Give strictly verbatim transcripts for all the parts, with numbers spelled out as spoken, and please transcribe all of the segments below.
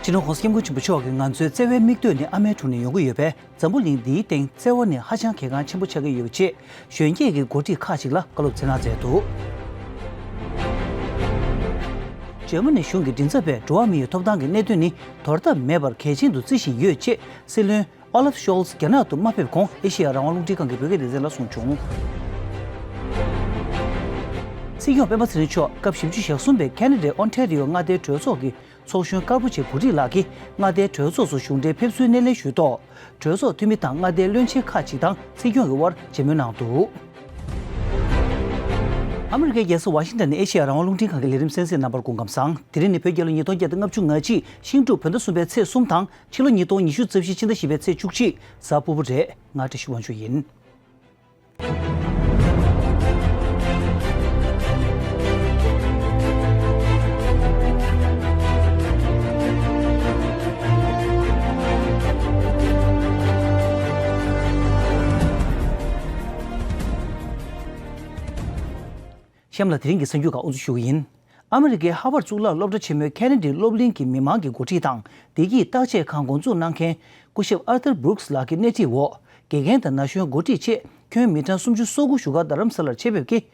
སྤྱི་ནོར་༸གོང་ས་༸སྐྱབས་མགོན་ཆེན་པོ་མཆོག་གིས་ང་ཚོའི་བརྩེ་བའི་མིག་ལྟོས་ནི་ཨ་མའི་དྲུང་ནས་ཡོང་གི་ཡོད་པས། འཛམ་བུ་གླིང་འདིའི་སྟེང་བརྩེ་བ་ནི་ཧ་ཅང་གལ་འགངས་ཆེན་པོ་ཆགས་ཀྱི་ཡོད་པ་བཅས། གཞོན་སྐྱེས་ཀྱི་འགོ་ཁྲིད་ཁག་ཅིག་ལ་བཀའ་སློབ་སྩལ་གནང་མཛད་འདུག་འཇར་མ་ནི་གཞུང་གི་མགྲིན་ཚབ་པས་འགྲོ་བ་མིའི་ཐོབ་ཐང་གི་གནད་དོན་ནི་དོར་ཐབས་མེད་པར་གལ་ཆེན་དུ་བརྩི་བཞིན་ཡོད་ཅེས་སྲིད་བློན་ཨོ་ལབ་ཤོལ་ཚ་རྒྱ་ནག་ཏུ་མ་ཕེབས་གོང་ཨེ་ཤེ་ཡ་རང་དབང་རླུང་འཕྲིན་ཁང་གི་བོད་སྐད་སྡེ་ཚན་ལ་གསུངས་བྱུང་། སྲིད་སྐྱོང་སྤེན་པ་ཚེ་རིང་མཆོག་སྐབས་བཞི་བཅུ་ཞེ་གསུམ་པའི་ཁེ་ན་ཌའི་ཨོན་ཊ་རི་ཡོ་མངའ་སྡེའི་གྲོས་ཚོགས་ཀྱི་ཚོགས་གཞོན་དཀར་པོ་ཆེ་བུ་ཁྲིད་ལགས་ཀྱིས་མངའ་སྡེའི་གྲོས་ཚོགས་སུ་གཞུང་འབྲེལ་ཕེབས་བསུའི་སྣེ་ལེན་ཞུས་ཐོག་གྲོས་ཚོགས་འཐུས་མི་དང་མངའ་སྡེའི་བློན་ཆེན་ཁག་ཅིག་དང་སྲིད་སྐྱོང་གི་དབར་མཇལ་མོལ་གནང་འདུག་ཨ་མི་རི་ཀའི་རྒྱལ་ས་ཝ་ཤིང་ཏན་ནས་ཨེ་ཤེ་ཡ་རང་དབང་རླུང་འཕྲིན་ཁང་གི་ལས་རིམ་གསན་གཟིགས་རྣམ་པར་སྐུ་ཁམས་བཟང་། དེ་རིང་ནི་བོད་རྒྱལ་ལོ་ཉིས་སྟོང་བརྒྱ་དང་ལྔ་བཅུ་ང་གཅིག་ཤིང་འབྲུག་བོད་ཟླ་གསུམ་པའི་ཚེས་གསུམ་དང་ཕྱི་ལོ་ཉིས་སྟོང་ཉི་ཤུ་རྩ་བཞི་ཕྱི་ཟླ་བཞི་པའི་ཚེས་བཅུ་གཅིག་གཟའ་ཕུར་བུ་རེད། ང་བཀྲ་ཤིས་དབང་ཕྱུག་ཡིན། གཤམ་ལ་དེ་རིང་གི་གསར་འགྱུར་ཁག་དབུ་འཛུགས་ཞུ་གི་ཡིན། ཨ་མི་རི་ཀའི་ཧ་ཝར་གཙུག་ལག་སློབ་གྲྭ་ཆེན་མོའི་ཁེ་ནེ་ཌི་སློབ་གླིང་གི་མི་མང་གི་འགོ་ཁྲིད་དང་བདེ་སྐྱིད་བརྟག་དཔྱད་ཁང་འགོ་འཛུགས་གནང་མཁན་སྐུ་ཞབས་ཨར་ཐར་སྦྲུག་སི་ལགས་ཀྱི་སྣེ་ཁྲིད་འོག་དགེ་རྒན་དང་ན་གཞོན་འགོ་ཁྲིད་བཅས་ཁྱོན་མི་གྲངས་སུམ་ཅུ་སོ་དགུ་བཞུགས་སྒར་རྡ་རམ་ས་ལར་ཆེད་ཕེབས་ཀྱིས།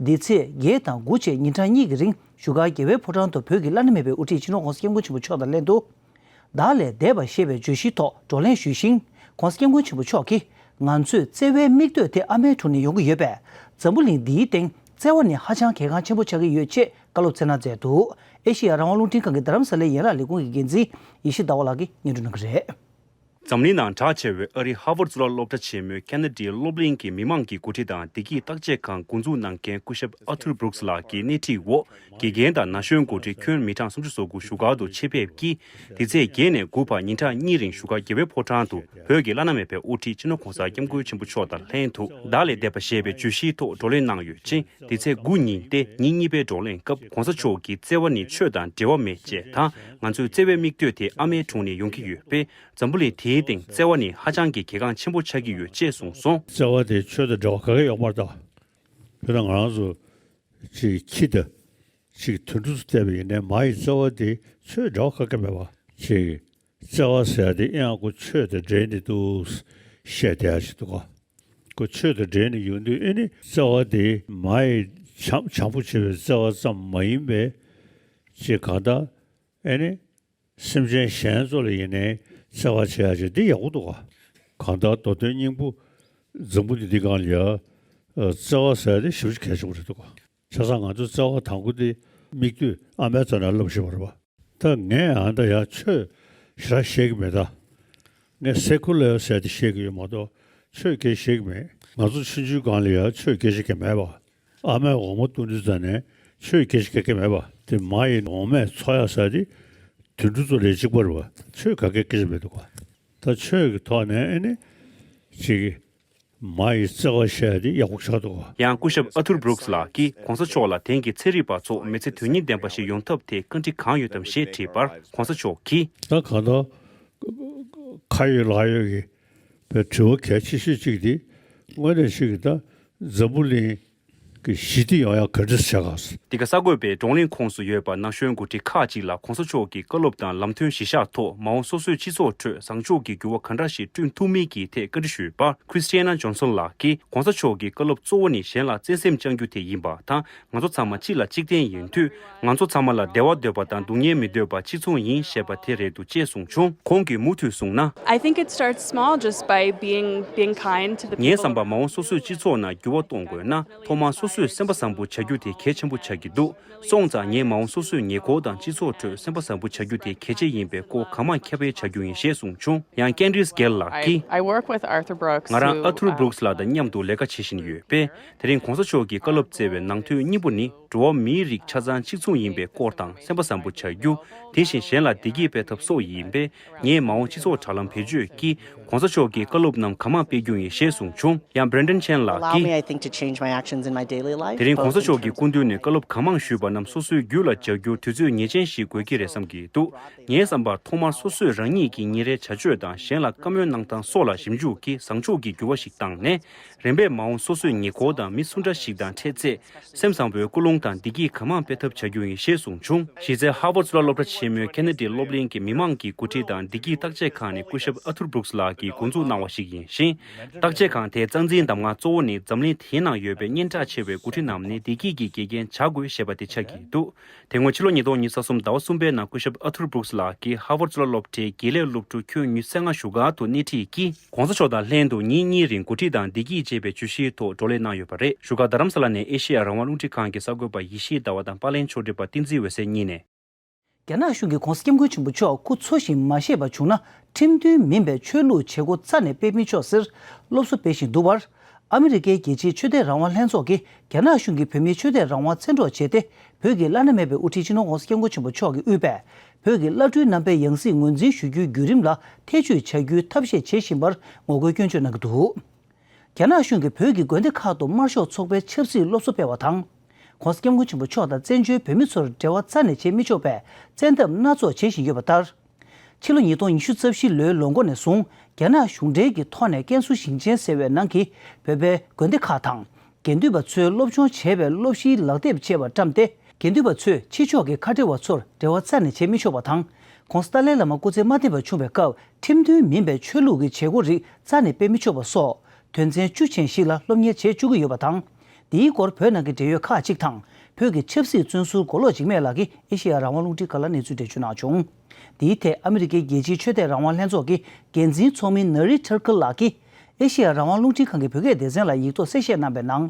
འདི་ཚེས་བརྒྱད་དང་དགུ་བཅས་ཉིན་གྲངས་གཉིས་ཀྱི་རིང་བཞུགས་སྒར་རྒྱལ་བའི་ཕོ་བྲང་དུ་བོད་ཀྱི་བླ་ན་མེད་པའི་དབུ་ཁྲིད་སྤྱི་ནོར་༸གོང་ས་༸སྐྱབས་མགོན་ཆེན་པོ་མཆོག་དང་ལྷན་དུ། བདག་ལས་འདས་པ་ཞེས་པའི་བརྗོད་གཞིའི་ཐོག་བགྲོ་གླེང་ཞུས་ཤིང་༸གོང་ས་༸སྐྱབས་མགོན་ཆེན་པོ་མཆོག་གིས། ང་ཚོས་བརྩེ་བའི་མིག་ལྟོས་དེ་ཨ་མའི་དྲུང་ནས་ཡོང་གི་ཡོད་པས། འཛམ་བུ་གླིང་འདིའི་སྟེང་བརྩེ་བ་ནི་ཧ་ཅང་གལ་འགངས་ཆེན་པོ་ཆགས་ཀྱི་ཡོད་ཅེས་བཀའ་སློབ་སྩལ་གནང་མཛད་འདུག་ཨེ་ཤེ་ཡ་རང་དབང་རླུང་འཕྲིན་ཁང་གི་རྡ་རམ་ས་ལའི་ཡན་ལག་ལས་ཁུངས་ཀྱི་འགན་འཛིན་ཡེ་ཤེས་ཟླ་བ་ལགས་ཀྱིས་སྙན་སྒྲོན་གནང་གི་རེད། འཛམ་གླིང་ནང་གྲགས་ཆེ་བའི་ཨ་རིའི་ཧ་ཝར་གཙུག་ལག་སློབ་གྲྭ་ཆེན་མོའི་ཁེ་ན་ཌིའི་སློབ་གླིང་གི་མི་མང་གི་འགོ་ཁྲིད་དང་བདེ་སྐྱིད་བརྟག་དཔྱད་ཁང་འགོ་འཛུགས་གནང་མཁན་སྐུ་ཞབས་ཨར་ཐུར་སྦྲུག་སི་ལགས་ཀྱི་སྣེ་ཁྲིད་འོག་དགེ་རྒན་དང་ན་གཞོན་འགོ་ཁྲིད་ཁྱོན་མི་གྲངས་སུམ་ཅུ་སོ་དགུ་བཞུགས་སྒར་དུ་ཆེད་ཕེབས་ཀྱིས། འདི་ཚེས་བརྒྱད་ནས་དགུ་བར་ཉིན་གྲངས་གཉིས་རིང་བཞུགས་སྒར་རྒྱལ་བའི་ཕོ་བྲང་དུ་བོད་ཀྱི་བླ་ན་མེད་པའི་དབུ་ཁྲིད་སྤྱི་ནོར་༸གོང་ས་༸སྐྱབས་མགོན་ཆེན་པོ་མཆོག་དང་ལྷན་དུ་བདག་ལས་འདས་པ་ཞེས་པའི་བརྗོད་གཞིའི་ཐོག་བགྲོ་གླེང་གནང་ཡོད་ཅིང་། འདི་ཚེས་དགུ་ཉིན་ཏེ་ཉིན་གཉིས་པའི་བགྲོ་གླེང་སྐབས་༸གོང་ས་མཆོག་གིས་བརྩེ་བ་ནི་ཆོས་དང་འབྲེལ་བ་མེད་ཅེས་དང་། ང་ཚོའི་བརྩེ་བའི་མིག་ལྟོས་དེ་ཨ་མའི་དྲུང་ནས་ཡོང་གི་ཡོད་པས། འཛམ་བུ་གླིང་དེའི་སྟེང་བརྩེ་བ་ནི་ཧ་ཅང་གི་གལ་འགངས་ཆེན་པོ་ཆགས་ཀྱི་ཡོད་ཅེས་གསུངས་སོང་། བརྩེ་བ་དེ་ཆོས་དང་འབྲེལ་བ་ག་གེ་ཡོད་མ་རེད་ད། དཔེར་ན་ང་རང་ཚོ་ཅིག་ཁྱི་དང་ཅིག་དུད་འགྲོ་ཚོ་བལྟས་པ་ཡིན་ནའི་མ་ཡི་བརྩེ་བ་དེ་ཆོས་འབྲེལ་བ་ག་གེ་མེད་པ། ཅིག་བརྩེ་བ་ཟེར་ཡ་དེ་ཨེ་ཡང་ཁོ་ཆོས་དང་འབྲེལ་ནས་འདུག་བཤད་བསྡད་ཡ་ཞིག་འདུག་ག་ཁོ་ཆོས་དང་འབྲེལ་ནས་ཡོང་དུས་ཨེ་ནི་བརྩེ་བ་དེ་མ་ཡི་བྱམས་བྱམས་པོ་བྱེད་པའི་བརྩེ་བ་ཙམ་མ་ཡིན་པའི་ཅིག་གང་ལྟར་ཨེ་ནི། སེམས་ཅན་གཞན་ཚོ་ལ་ཡིན་ནའི་བརྩེ་བ་བྱེད་ཡ་ཅིག་འདི་ཡག་པོ་འདུག་ག་གང་ལྟར་མདོ་དོན་སྙིང་པོ་འཛམ་བུ་གླིང་འདི་སྒང་ལ་ཡ་བརྩེ་བ་ཟེར་ཡ་དེ་ཞེ་པོ་ཅིག་གལ་ཆེན་པོ་རེད་འདུག་ག་བྱས་ཙང་ང་ཚོ་བརྩེ་བ་དང་པོ་དེ་མིག་ལྟོས་ཨ་མའི་རྩ་ནས་བསླབ་ཤེས་པ་རེད་པ། ད་ངས་ཨ་ད་ཡ་ཆོས་ཞེ་དྲག་ཤེས་ཀྱི་མེད་ད། ངས་སེ་ཁུ་ལར་ཟེར་དེ་ཤེས་ཀྱི་ཡོད་མ་གཏོགས་ཆོས་སྐད་ཤེས་ཀྱི་མེད། ང་ཚོ་ཆུང་ཆུང་སྒང་ལ་ཡ་ཆོས་སྐད་ཤེས་ཀྱི་མེད་པ། ཨ་མས་འོ་མ་བཏུང་དུས་ཙ་ནས་ཆོས་སྐད་ཤེས་ཀྱི་མེད་པ། དེ་མ་ཡི་འོ་མས་འཚོ་ཡ་ཟེར་དེ་དུད་འགྲོ་ཚོ་ལས་གཅིག་པ་རེད་པ། ཆོས་ག་གེ་སྐད་ཤེས་མེད་འདུག་ག་ད་ཆོས་ཀྱི་ཐོག་ནས་ཨེ་ནི་ཅིག་མ་ཡི་བརྩེ་བ་བཤད་དེ་ཡག་པོ་ཆགས་འདུག་ག་ཡང་སྐུ་ཞབས་ཨ་ཐུར་སྦྲུག་སི་ལགས་ཀྱིས་༸གོང་ས་མཆོག་ལ་དེང་གི་ཚན་རིག་པ་ཚོ་མི་ཚེ་དོན་སྙིང་ལྡན་པ་ཞིག་ཡོང་ཐབས་ཐད་བཀའ་འདྲི་གང་ཡོད་དམ་ཞེས་དྲིས་པར་༸གོང་ས་མཆོག་གིས། ད་གང་ལྟར་ཁ་ཡོད་ལག་ཡོད་ཀྱི་པའི་དྲི་བ་གལ་ཆེ་ཤོས་གཅིག་དེ་དངོས་གནས་ཞིག་གི་ད་འཛམ་བུ་གླིང་གི་ཞི་བདེ་ཡོང་ཡ་ག་འདྲ་བྱ་ག་འདི་ག་གསར་འགོད་པས་བགྲོ་གླེང་ཁོངས་སུ་ཡོད་པ་ན་གཞོན་འགོ་ཁྲིད་ཁག་ཅིག་ལ་༸གོང་ས་མཆོག་གི་བཀའ་སློབ་དང་ལམ་སྟོན་གཞི་བཞག་ཐོག་མ་འོངས་སོ་སོའི་སྤྱི་ཚོགས་ཁྲོད་བཟང་ཕྱོགས་ཀྱི་འགྱུར་བ་ག་འདྲ་ཞིག་བསྐྲུན་ཐུབ་མིན་གྱི་ཐད་བཀའ་འདྲི་ཞུས་པར་ཁྲི་སི་ཊི་ཡ་ན་ཇོན་སོན་ལགས་ཀྱིས་༸གོང་ས་མཆོག་གི་བཀའ་སློབ་གཙོ་བོ་ནི་གཞན་ལ་བརྩེ་སེམས་བཅངས་རྒྱུ་དེ་ཡིན་པ་དང་། ང་ཚོ་ཚང་མ་གཅིག་ལ་གཅིག་བརྟེན་ཡིན་དུས། ང་ཚོ་ཚང་མ་ལ་བདེ་བ་འདོད་པ་དང་སྡུག་བསྔལ་མི་འདོད་པ་གཅིག་མཚུངས་ཡིན་ཞེས་པ་དེ་རེད་འདུག་ཅེས་གསུངས་བྱུང་། ཁོང་གིས་མུ་མཐུད་གསུངས་ན། I think it starts small just by being being kind to the ངའི་བསམ་པར་མ་འོངས་སོ་སོའི་སྤྱི་ཚོགས་ནང་འགྱུར་བ་གཏོང་དགོས་ན། ཐོག་མར་སོ་སོས་སེམས་པ་བཟང་པོ་བྱ་རྒྱུ་དེ་གལ་ཆེན་པོ་ཆགས་ཀྱི་འདུག་སོང་ཙང་ངས་མ་འོངས་སོ་སོའི་ཉེ་འཁོར་དང་སྤྱི་ཚོགས་ཁྲོད་སེམས་པ་བཟང་པོ་བྱ་རྒྱུ་དེ་གལ་ཆེ་ཡིན་པའི་སྐོར་གང་མང་ཁྱབ་སྤེལ་བྱ་རྒྱུ་ཡིན་ཞེས་གསུངས་བྱུང་། ཡང་ཀན་རིས་གྷེལ་ལགས་ཀྱིས། I, I work with Arthur Brooks, ང་རང་ཨ་ཐུར་སྦྲུག་སི་ལགས་དང་མཉམ་དུ་ལས་ཀ་བྱེད་བཞིན་ཡོད་པས། དེ་རིང་༸གོང་ས་མཆོག་གིས་བཀའ་སློབ་སྩལ་བའི་ནང་དོན་གཉིས་པོ་ནི། འགྲོ་བ་མིའི་རིགས་ཆ་ཚང་གཅིག་མཚུངས་ཡིན་པའི་སྐོར་དང་། སེམས་པ་བཟང་པོ་བྱ་རྒྱུ། དེ་བཞིན་གཞན་ལ་བདེ་སྐྱིད་སྤེལ་ཐབས་སོགས་ཡིན་པས། ངས་མ་འོངས་སྤྱི་ཚོགས་དྲ་ལམ་བེད་སྤྱོད་ཀྱིས་༸གོང་ས་མཆོག་གི་བཀའ་སློབ་རྣམས་གང་མང་སྤེལ་རྒྱུ་ཡིན་ཞེས་གསུངས་བྱུང་། ཡང་བྷྲེན་ཌན་ཆན་ལགས་ཀྱིས། དེ་རིང་གོང་ས་མཆོག་གི་སྐུ་མདུན་ནས་བཀའ་སློབ་གང་མང་ཞུས་པ་རྣམས་སོ་སོའི་རྒྱུད་ལ་འཇགས་རྒྱུ་དུས་ཚོད་ངེས་ཅན་ཞིག་དགོས་ཀྱི་རེད་བསམ་གྱི་འདུག་ངའི་བསམ་པར་ཐོག་མར་སོ་སོས་རང་ཉིད་ཀྱི་ཉིན་རེའི་བྱ་སྤྱོད་དང་གཞན་ལ་བཀའ་མོལ་གནང་སྟངས་སོགས་ལ་ཞིབ་འཇུག་གིས་བཟང་ཕྱོགས་ཀྱི་འགྱུར་བ་ཞིག་བཏང་ནས། རིམ་པས་མ་འོངས་སོ་སོའི་ཉེ་འཁོར་དང་མི་སུ་འདྲ་ཞིག་དང་འཕྲད་ཚེ། སེམས་བཟང་པོའི་ཀུན་སློང་དང་བདེ་སྐྱིད་གང་མང་སྤེལ་ཐབས་བྱ་རྒྱུ་ཡིན་ཞེས་གསུངས་བྱུང་། གཞི་རྩའི་ཧར་ཝརཌ་གཙུག་ལག་སློབ་གྲྭ་ཆེན་མོའི་ཁེ་ནེ་ཌི་སློབ་གླིང་གི་མི་མང་གི་འགོ་ཁྲིད་དང་བདེ་སྐྱིད་བརྟག་དཔྱད་ཁང་ནས་སྐུ་ཞབས་ཨ་ཐུར་བྷྲུག་སི་ལགས་ཀྱིས་འགོ་འཛུགས་གནང་བ་ཞིག་ཡིན་ཞིང་། བརྟག་དཔྱད་ཁང་དེའི་རྩ་འཛིན་གདམས་ངག་གཙོ་བོ་ནི་འཛམ་གླིང་དེའི་ནང་ཡོད་པའི་སྙན་གྲགས་ཆེ་བའི་འགོ་ཁྲིད་རྣམས་ནི་བདེ་སྐྱིད་ཀྱི་དགེ་རྒན་བྱ་དགོས་ཞེས་པ་དེ་ཆགས་ཀྱི་འདུག་དེ་སྔོན་ཕྱི་ལོ་ཉིས་སྟོང་ཉི་ཤུ་རྩ་གསུམ་ཟླ་བ་གསུམ་པའི་ནང་སྐུ་ཞབས་ཨ་ཐུར་བྷྲུག་སི་ལགས་ཀྱིས་ཧར་ཝརཌ་གཙུག་ལག་སློབ་གྲྭའི་དགེ་ལས་སློབ་ཕྲུག་ཁྱོན་ཉི་ཤུ་རྩ་ལྔ་བཞུགས་སྒར་དུ་སྣེ་ཁྲིད་ཀྱིས། གོང་ས་མཆོག་དང་ལྷན་དུ་ཉིན་གཉིས་རིང་འགོ་ཁྲིད་དང་བདེ་སྐྱིད་ཅེས་པའི་བརྗོད་གཞིའི་ཐོག་བགྲོ་གླེང་གནང་ཡོད་པ་རེད། བཞུགས་སྒར་རྡ་རམ་ས་ལ་ནས་ཨེ་ཤེ་ཡ་རང་དབང་རླུང་འཕྲིན་ཁང་གི་གསར་འགོད་པ་ཡེ་ཤེས་ཟླ་བ་དང་པར་ལེན་ཕྱོགས་སྒྲིག་པ་བསྟན་འཛིན་འོད་ཟེར་གཉིས་ནས། རྒྱ་ནག་གཞུང་གིས་༧གོང་ས་༧སྐྱབས་མགོན་ཆེན་པོ་མཆོག་སྐུ་འཚོ་ཞིང་མ་ཤེས་པ་བྱུང་ན། ཁྲིམས་མཐུན་མིན་པའི་ཆོས་ལུགས་བྱེད་སྒོ་རྩ་ནས་སྤེལ་མི་ཆོག་ཟེར་སློབ་གསོ་སྤེལ་བཞིན་འདུག་པར། ཨ་མི་རི་ཀའི་རྒྱལ་སྤྱིའི་ཆོས་དད་རང་དབང་ལྷན་ཚོགས་ཀྱིས་རྒྱ་ནག་གཞུང་གིས་བོད་མིའི་ཆོས་དད་རང་དབང་བཙན་འཕྲོག་བྱས་ཏེ། བོད་ཀྱི་བླ་ན་མེད་པའི་དབུ་ཁྲིད་སྤྱི་ནོར་༧གོང་ས་༧སྐྱབས་མགོན་ཆེན་པོ་མཆོག་གིས་དབུས་པའི་བོད་ཀྱི་བླ་སྤྲུལ་རྣམ་པའི་ཡང་སྲིད་ངོས་འཛིན་ཞུ་རྒྱུའི་བརྒྱུད་རིམ་ལ་ཐེ་བྱུས་བྱ་རྒྱུའི་ཐབས་ཤེས་བྱེད་བཞིན་པར་ངོ་རྒོལ་སྐྱོན་བརྗོད་གནང་གི་འདུག་རྒྱ་ནག་གཞུང་གིས་བོད་ཀྱི་དགོན་སྡེ་ཁག་ཏུ་དམར་ཤོག་ཚོགས་པའི་ཆབ་སྲིད་སློབ་གསོ་སྤེལ་བ་དང་། ༧གོང་ས་༧སྐྱབས་མགོན་ཆེན་པོ་མཆོག་དང་བཙན་བྱོལ་བོད་མི་ཚོར་འབྲེལ་བ་རྩ་ནས་བྱེད་མི་ཆོག་པའི་བཙན་ཐབས་སྣ་ཚོགས་བྱེད་བཞིན་ཡོད་པ་ལྟར། ཕྱི་ལོ་ཉིས་སྟོང་ཉི་ཤུ་རྩ་བཞི་ལོའི་ལོ་མགོ་ནས་བཟུང་རྒྱ་ནག་གཞུང་འབྲེལ་གྱི་ཐོག་ནས་ཀན་སུའུ་ཞིང་ཆེན་ཟེར་བའི་ནང་གི་བོད་པའི་དགོན་སྡེ་ཁག་དང་། དགེ་འདུན་པ་ཚོས་སློབ་སྦྱོང་བྱས་པའི་སློབ་གཞིའི་ལག་དེབ་ཅེས་པ་བཀྲམ་སྟེ། དགེ་འདུན་པ་ཚོས་ཕྱི་ཕྱོགས་ཀྱི་ཁ་བྲལ་བ་ཚོར་འབྲེལ་བ་རྩ་ནས་བྱེད་མི་ཆོག་པ་དང་། ༧གོང་ས་ཏཱ་ལའི་བླ་མ་སྐུ་ཚེ་མ་བརྟན་པ་བྱུང་བའི་སྐབས་ཁྲིམས་མཐུན་མིན་པའི་ཆོས་ལུགས་ཀྱི་བྱེད་སྒོ་རིགས་རྩ་ནས་སྤེལ་མི་ཆོག་པ་སོགས་དོན་ཚན་བཅུ་ཅན་ཞིག་ལ་སློབ་གཉེར་བྱེད་བཅུག་གི་ཡོད་པ་དང་། འདིའི་སྐོར་བོད་ནང་གི་འབྲེལ་ཡོད་ཁག་ཅིག་དང་བོད་ཀྱི་ཆབ་སྲིད་བཙོན་ཟུར་མགོ་ལོག་འཇིགས་མེད་ལགས་ཀྱིས་ཨེ་ཤེ་ཡ་རང་དབང་རླུང་འཕྲིན་ཁང་ལ་གནས་ཚུལ་འགྲེལ་བརྗོད་གནང་བྱུང་། འདིའི་ཐད་ཨ་མི་རི་ཀའི་རྒྱལ་སྤྱིའི་ཆོས་དད་རང་དབང་ལྷན་ཚོགས་ཀྱི་འགན་འཛིན་ཚོགས་མི་ན་རི་ཐར་ཀལ་ལགས་ཀྱིས་ཨེ་ཤེ་ཡ་རང་དབང་རླུང་འཕྲིན་ཁང་གི་བོད་སྐད་སྡེ་ཚན་ལ་ཡིག་ཐོག་གསལ་བཤད་གནང་བའི་ནང་།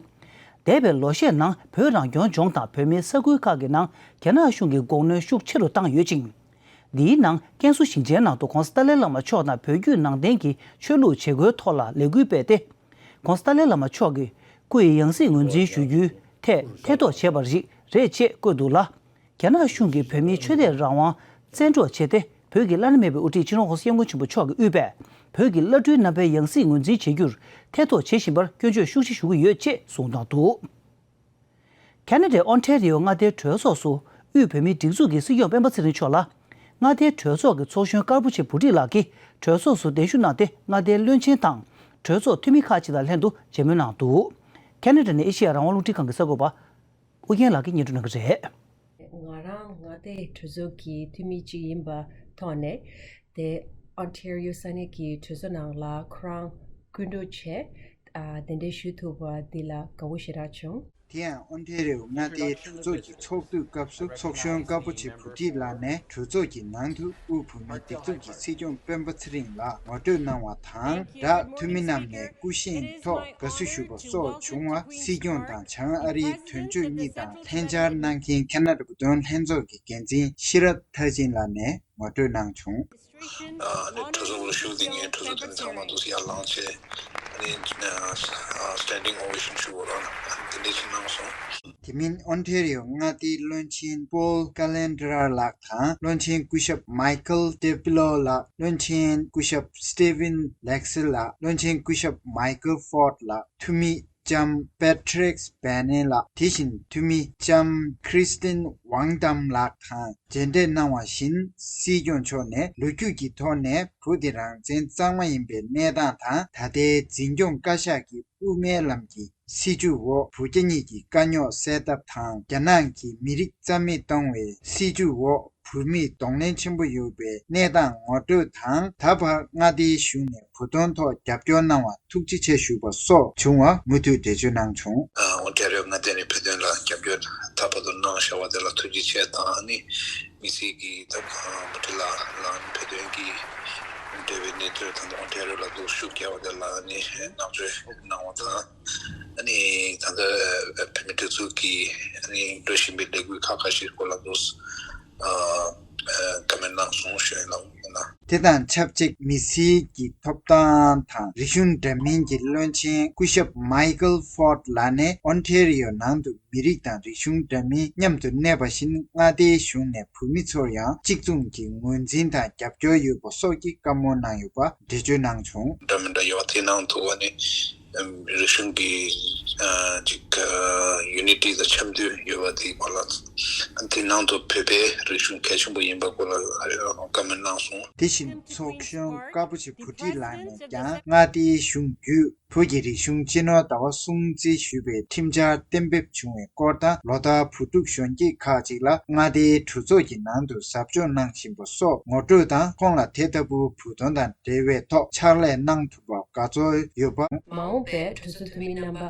འདས་པའི་ལོ་ཤས་ནང་བོད་རང་སྐྱོང་ལྗོངས་དང་བོད་མིའི་ས་ཁུལ་ཁག་གི་ནང་རྒྱ་ནག་གཞུང་གིས་འགོག་གནོན་ཤུགས་ཆེ་རུ་བཏང་ཡོད་ཅིང་། འདིའི་ནང་ཀན་སུའུ་ཞིང་ཆེན་ནང་དུ་༧གོང་ས་ཏཱ་ལའི་བླ་མ་མཆོག་དང་བོད་བརྒྱུད་ནང་བསྟན་གྱི་ཆོས་ལུགས་བྱེད་སྒོའི་ཐོག་ལ་ལས་འགུལ་སྤེལ་ཏེ། ༧གོང་ས་ཏཱ་ལའི་བླ་མ་མཆོག་གི་སྐུ་ཡི་ཡང་སྲིད་ངོས་འཛིན་ཞུ་རྒྱུའི་ཐད་ཐེ་གཏོགས་བྱས་པ་རིགས་རེད་ཅེས་བཀོད་འདུག་ལ། རྒྱ་ནག་གཞུང་གིས་བོད་མིའི་ཆོས་དད་རང་དབང་བཙན་འཕྲོག་བྱས་ཏེ། བོད་ཀྱི་བླ་ན་མེད་པའི་དབུ་ཁྲིད་སྤྱི་ནོར་༧གོང་ས་༧སྐྱབས་མགོན་ཆེན་པོ་མཆོག་གིས་དབུས་པའི་བོད་ཀྱི་བླ་སྤྲུལ་རྣམ་པའི་ཡང་སྲིད་ངོས་འཛིན་བྱེད་རྒྱུར་ཐེ་གཏོགས་བྱེད་བཞིན་པར་སྐྱོན་བརྗོད་ཤུགས་ཆེ་ཞུ་གི་ཡོད་ཅེས་གསུངས་གནང་འདུག་ཁེ་ན་ཌའི་ཨོན་ཊེ་རི་ཡོ་མངའ་སྡེའི་གྲོས་ཚོགས་སུ་དབུས་བོད་མིའི་སྒྲིག་འཛུགས་ཀྱི་སྲིད་སྐྱོང་སྤེན་པ་ཚེ་རིང་མཆོག་ལ། མངའ་སྡེའི་གྲོས་ཚོགས་ཀྱི་ཚོགས་གཞོན་ཀར་པོ་ཆེ་བུ་ཁྲིད་ལགས་ཀྱིས་གྲོས་ཚོགས་སུ་གདན་ཞུ་གནང་སྟེ་མངའ་སྡེའི་བློན་ཆེན་དང་གྲོས་ཚོགས་འཐུས་མི་ཁག་ཅིག་དང་ལྷན་དུ་མཇལ་མོལ་གནང་འདུག་ཁེ་ན་ཌ་ནས་ཨེ་ཤེ་ཡ་རང་དབང་རླུང་འཕྲིན་ཁང་གི་གསར་འགོད་པ་ཨུ་རྒྱན་ལགས་ཀྱིས་སྙན་སྒྲོན་གནང་གི་རེད། ང་རང་མངའ་སྡེའི་གྲོས་ཚོགས་ཀྱི་འཐུས་མི་གཅིག་ཡིན་པ་ཐོག་ནས། དེ་ཨོན་ཊེ་རི་ཡོ་ས་གནས་ཀྱི་གྲོས་ཚོགས་ནང་ལ་ཁོ་རང་སྐུ་མགྲོན་བྱས། ཨ། གདན་འདྲེན་ཞུ་ཐུབ་པ་འདི་ལ་དགའ་བོ་ཞེ་དྲག་བྱུང་། དེ་ཡང་ཨོན་ཊེ་རི་ཡོ་མངའ་སྡེའི་གྲོས་ཚོགས་ཀྱི་ཚོགས་འདུའི་སྐབས་སུ་ཚོགས་གཞོན་ཀར་པོ་ཆེ་བུ་ཁྲིད་ལགས་ནས་གྲོས་ཚོགས་ཀྱི་ནང་དུ་དབུས་བོད་མིའི་སྒྲིག་འཛུགས་ཀྱི་སྲིད་སྐྱོང་སྤེན་པ་ཚེ་རིང་ལགས་ངོ་སྤྲོད་གནང་བ་དང་སྦྲགས། འཐུས་མི་རྣམས་ནས་སྐུ་བཞེངས་ཐོག་དགའ་བསུ་ཞུ་བ་སོགས་བྱུང་བ། སྲིད་སྐྱོང་དང་བྱང་ཨ་རིའི་དོན་གཅོད་གཉིས་དང་ལྷན་བཅར་གནང་མཁན་ཁེ་ན་ཌ་བོད་དོན་ལྷན་ཚོགས་ཀྱི་འགན་འཛིན་ཤེས་རབ་མཐར་ཕྱིན་ལགས་ནས་ངོ་སྤྲོད་གནང་བྱུང་། ཨ་ནི་གྲོས་ཚོགས་ལ་ཞུགས་དེ་ངས་གྲོས་ཚོགས་དེ་ཚང་མ་འདུག་ཡར་ལངས་བྱས། ཨ་ནི་standing ovation ཞུ་བ་རང་དེ་འདྲ་ཞིག་གནང་སོང་། དེ་མིན་ཨོན་ཊེ་རི་ཡོ་མངའ་སྡེའི་བློན་ཆེན་པོལ་ཀ་ལན་ཏྲ་ལགས་དང་བློན་ཆེན་སྐུ་ཞབས་མའི་ཀལ་ཏེ་ཕི་ལོ་ལགས། བློན་ཆེན་སྐུ་ཞབས་སི་ཏི་ཝིན་ལེག་སི་ལགས། བློན་ཆེན་སྐུ་ཞབས་མའི་ཀལ་ཕོར་ལགས། འཐུས་མི་ལྕམ་པེ་ཊི་རིག་སྦེ་ནེ་ལགས། དེ་བཞིན་འཐུས་མི་ལྕམ་ཁྲི་སྟིན་ཝང་དམ་ལགས་དང་མཇལ་འཕྲད་གནང་བ་བཞིན། སྲིད་སྐྱོང་མཆོག་ནས་ལོ་རྒྱུས་ཀྱི་ཐོག་ནས་བོད་དེ་རང་བཙན་གཙང་མ་ཡིན་པའི་གནས་སྟངས་དང་། ད་ལྟའི་འཛིན་སྐྱོང་བཀའ་ཤག་གི་དབུ་མའི་ལམ་གྱི་སྲིད་བྱུས་འོག་བོད་རྒྱ་གཉིས་ཀྱི་དཀའ་རྙོག་སེལ་ཐབས་དང་། རྒྱ་ནག་གིས་མི་རིགས་རྩ་མེད་གཏོང་བའི་སྲིད་བྱུས་འོག་བོད་མིར་གདོང་ལེན་ཆེན་པོ་ཡོད་པའི་གནས་སྟངས་ངོ་སྤྲོད་དང་། ད་བར་མངའ་སྡེའི་གཞུང་ནས་བོད་དོན་ཐོག་རྒྱབ་སྐྱོར་གནང་བར་ཐུགས་རྗེ་ཆེ་ཞུ་བ་སོགས་བྱུང་བར་མུ་མཐུད་འགྲེལ་བརྗོད་གནང་བྱུང་། ཨོན་ཊེ་རི་ཡོ་མངའ་སྡེ་ནས་བོད་དོན་ལ་རྒྱབ་སྐྱོར་ད་བར་དུ་གནང་བཞག་པ་དེ་ལ་ཐུགས་རྗེ་ཆེ་དང་། ཨ་ནི་དམིགས་བསལ་གྱིས་ད་བུ་ཁྲིད་ལགས་ལ་བོད་དོན་གྱི་འབྲེལ་བའི་གནས་ཚུལ་དང་ཨོན་ཊེ་རི་ཡོ་ལ་འདུག་ཤུགས་རྒྱག་པ་དེ་ལ་ཨ་ནི་བསྔགས་བརྗོད་གནང་བ་དང་། ཨ་ནི་ད་ལྟ་བོད་མིའི་སྒྲིག་འཛུགས་ཀྱིས་ཨ་ནི་འགྲོ་བཞིན་པའི་ལས་འགུལ་ཁག་ཁ་ཤས་སྐོར་ལ་འདུག་ཨ་བཀའ་མོལ་གནང་སོང་ཞུ་ཡ་ལ་ཡིན་ན། དེ་དང་ཆབས་ཅིག་མི་སེར་གྱི་ཐོབ་ཐང་དང་རིག་གཞུང་འདྲ་མིན་གྱི་བློན་ཆེན་སྐུ་ཞབས་མའི་ཀལ་ཕོར་ལགས་ནས་ཨོན་ཊེ་རི་ཡོ་ནང་དུ་མི་རིགས་དང་རིག་གཞུང་འདྲ་མིན་མཉམ་དུ་གནས་པ་བཞིན། མངའ་སྡེའི་གཞུང་ནས་བོད་མི་ཚོར་ཡང་གཅིག་མཚུངས་ཀྱི་ངོས་འཛིན་དང་རྒྱབ་སྐྱོར་ཡོད་པ་སོགས་ཀྱི་བཀའ་མོལ་གནང་ཡོད་པ་འགྲེལ་བརྗོད་གནང་བྱུང་། འདྲ་མི་འདྲ་ཡོད་པ་དེའི་ནང་དུ་ཨ་ནི། རིག་གཞུང་གི་ཅིག་ཡུ་ནི་ཊི་དང་འཆམ་མཐུན་ཡོད་པ་དེའི་སྐོར་ལ། དེ་ནང་དུ་བོད་པའི་རིག་གཞུང་གལ་ཆེན་པོ་ཡིན་པའི་སྐོར་ལ་བཀའ་མོལ་གནང་སོང་། དེ་བཞིན་ཚོགས་གཞོན་དཀར་པོ་ཆེ་བུ་ཁྲིད་ལགས་ནས་ཀྱང་མངའ་སྡེའི་གཞུང་བརྒྱུད་བོད་ཀྱི་རིག་གཞུང་སྤྱི་ནོར་ཟླ་བ་སྲུང་བརྩི་ཞུས་པའི་ཁྲིམས་འཆར་གཏན་འབེབས་བྱུང་བའི་སྐོར་དང་། ལོ་ལྟར་བོད་ཕྲུག་གཞོན་སྐྱེས་ཁག་ཅིག་ལ་མངའ་སྡེའི་གྲོས་ཚོགས་ཀྱི་ནང་དུ་ཟབ་སྦྱོང་གནང་བཞིན་པ་སོགས་ངོ་སྤྲོད་དང་། ཁོང་ལ་དེ་ལྟ་བུ་བོད་དོན་དང་འབྲེལ་བའི་ཐོག་ཕྱག་ལས་གནང་ཐུབ་པར་དགའ་ཚོར་ཡོད་པ། མ་འོངས་པའི་གྲོས་ཚོགས་འཐུས་མི་རྣམ་པ་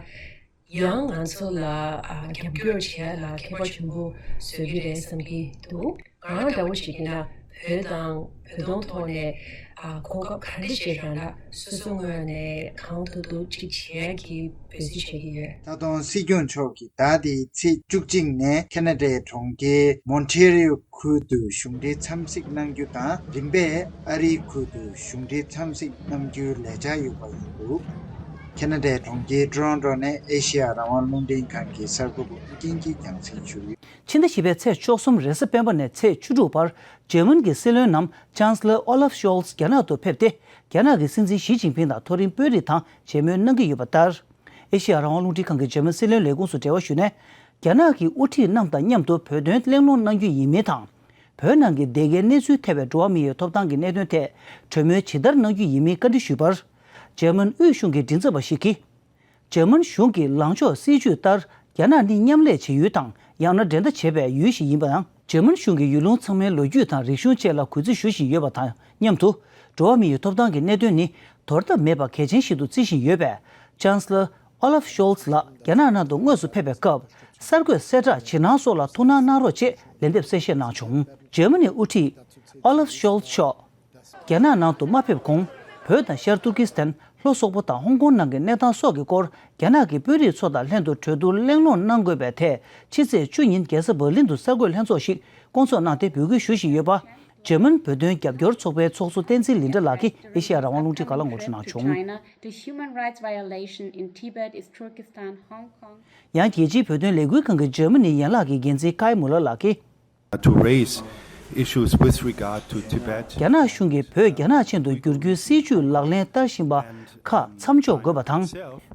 ཡང་ང་ཚོ་ལ་ཨ་རྒྱབ་སྐྱོར་བྱེད་ཡ་ལ་ཁྱད་པར་ཆེན་པོ་བཟོ་གི་རེད་བསམ་གྱི་འདུག་ང་འདྲ་བོ་ཞིག་ཡིན་ན་བོད་དང་བོད་དོན་ཐོག་ནས་ཨ་གོ་སྐབས་ག་འདྲ་ཞིག་རག་ན་སོ་སོ་ངོས་ནས་གང་ཐུབ་ཐུབ་ཅིག་བྱེད་ཡ་གི་འབད་བརྩོན་བྱེད་ཀྱི་ཡོད། ད་དུང་སྲིད་སྐྱོང་མཆོག་གིས་ཟླ་འདིའི་ཚེས་བཅུ་གཅིག་ནས་ཁེ་ན་ཌའི་གྲོང་ཁྱེར་མོན་ཊེ་རི་ཡོ་ཁུལ་དུ་གཞུང་འབྲེལ་འཚམས་གཟིགས་གནང་རྒྱུ་དང་། རིམ་པས་ཨ་རིའི་ཁུལ་དུ་གཞུང་འབྲེལ་འཚམས་གཟིགས་གནང་རྒྱུའི་ལས་འཆར་ཡོད་པ་ཡིན་འདུག་ཁེ་ན་ཌའི་གྲོང་ཁྱེར་ཊོ་རོན་ཊོ་ནས་ཨེ་ཤེ་ཡ་རང་དབང་རླུང་འཕྲིན་ཁང་གི་གསར་འགོད་པ་ཨུ་རྒྱན་གྱིས་རྒྱང་སྲིང་ཞུས་ཡོད། ཕྱི་ཟླ་བཞི་པའི་ཚེས་བཅུ་གསུམ་རེས་གཟའ་སྤེན་པ་ནས་ཚེས་བཅུ་དྲུག་བར་འཇར་མན་གྱི་སྲིད་བློན་ནམ་ཅཱན་སི་ལར་ཨོ་ལཱབ་ཤོལ་ཚ་རྒྱ་ནག་ཏུ་ཕེབས་ཏེ། རྒྱ་ནག་གི་སྲིད་འཛིན་ཞི་ཅིན་ཕིང་དང་མཐོ་རིམ་དཔོན་རིགས་དང་མཇལ་མོལ་གནང་གི་ཡོད་པ་ལྟར། ཨེ་ཤེ་ཡ་རང་དབང་རླུང་འཕྲིན་ཁང་གིས་འཇར་མན་སྲིད་བློན་ལས་ཁུངས་སུ་འབྲེལ་བ་ཞུས་ནས། རྒྱ་ནག་གི་དབུ་ཁྲིད་རྣམས་དང་མཉམ་དུ་བོད་དོན་གླེང་སློང་གནང་རྒྱུ་ཡིན་མིན་དང་། བོད་ནང་གི་སྡེ་དགེའི་གནས་ཚུལ་ཐེ་བའི་འགྲོ་བ་མིའི་ཐོབ་ཐང་གི་གནད་དོན་ཐད་གྲོས་མོལ་ཇི་ལྟར་གནང་རྒྱུ་ཡིན་མིན་བཀའ་འདྲི་ཞུས་པར། འཇར་མན་དབུས་གཞུང་གི་མགྲིན་ཚབ་པ་ཞིག་གིས། འཇར་མན་གཞུང་གི་ལངས་ཕྱོགས་སྲིད་ཇུས་ལྟར། རྒྱ་ནག་ནི་མཉམ་ལས་བྱེད་ཡུལ་དང་། ཡང་ན་འགྲན་ཟླ་བྱེད་པའི་ཡུལ་ཞིག་ཡིན་པ་དང་། འཇར་མན་གཞུང་གིས་ཡུལ་ལུང་ཚང་མའི་ལོ་རྒྱུས་དང་རིག་གཞུང་བཅས་ལ་གུས་བརྩི་ཞུ་བཞིན་ཡོད་པ་དང་མཉམ་དུ། འགྲོ་བ་མིའི་ཐོབ་ཐང་གི་གནད་དོན་ནི་དོར་ཐབས་མེད་པ་གལ་ཆེན་ཞིག་ཏུ་བརྩི་བཞིན་ཡོད་པས། ཅཱན་སི་ལར་ཨོ་ལཱབ་ཤོལ་ཚ་ལགས་རྒྱ་ནག་ནང་དུ་དངོས་སུ་ཕེབས་པའི་སྐབས། གསར་འགོད་གསལ་བསྒྲགས་ཇི་གནང་སོགས་ལ་ཐུགས་སྣང་གནང་རོགས་ཅེས་ལན་འདེབས་གསལ་བཤད་གནང་བྱུང་། འཇར་མ་ནིའི་དབུ་ཁྲིད་ཨོ་ལཱབ་ཤོལ་ཚ་མཆོག་རྒྱ་ནག་ནང་དུ་མ་ཕེབས་གོང་། བོད་དང་ཤར་ཏུར་ཀི་སི་ཐན། ལྷོ་སོག་པོ་དང་ཧོང་ཀོང་ནང་གི་གནས་སྟངས་སོགས་ཀྱི་སྐོར། རྒྱ་ནག་གི་དཔོན་རིགས་ཚོ་དང་ལྷན་དུ་གྲོས་བསྡུར་གླེང་སློང་གནང་དགོས་པའི་ཐད། ཕྱི་ཚེས་བཅུ་ཉིན་རྒྱལ་ས་འབར་ལིན་དུ་གསར་འགོད་ལྷན་ཚོགས་ཤིག་བསྐོང་ཚོགས་གནང་སྟེ་འབོད་སྐུལ་ཞུ་བཞིན་ཡོད་པ། འཇར་མན་བོད་དོན་རྒྱབ་སྐྱོར་ཚོགས་པའི་ཚོགས་གཙོ་བསྟན་འཛིན་ལི་འདྲ་ལགས་ཀྱིས་ཨེ་ཤེ་ཡ་རང་དབང་རླུང་འཕྲིན་ཁང་ལ་ངོ་སྤྲོད་གནང་བྱུང་། China, the human rights violation in Tibet is Turkestan, Hong Kong. ཡང་རྒྱལ་སྤྱིའི་བོད་དོན་ལས་འགུལ་ཁང་གི་འཇར་མ་ནིའི་ཡན་ལག་གི་འགན་འཛིན་ཀའི་མུ་ལར་ལགས་ཀྱིས། To raise issues with regard to Tibet. རྒྱ་ནག་གཞུང་གིས་བོད་རྒྱ་ནག་ཅན་དུ་བསྒྱུར་རྒྱུའི་སྲིད་ཇུས་ལག་ལེན་བསྟར་བཞིན་པ་ཁག་མཚམས་འཇོག་དགོས་པ་དང་།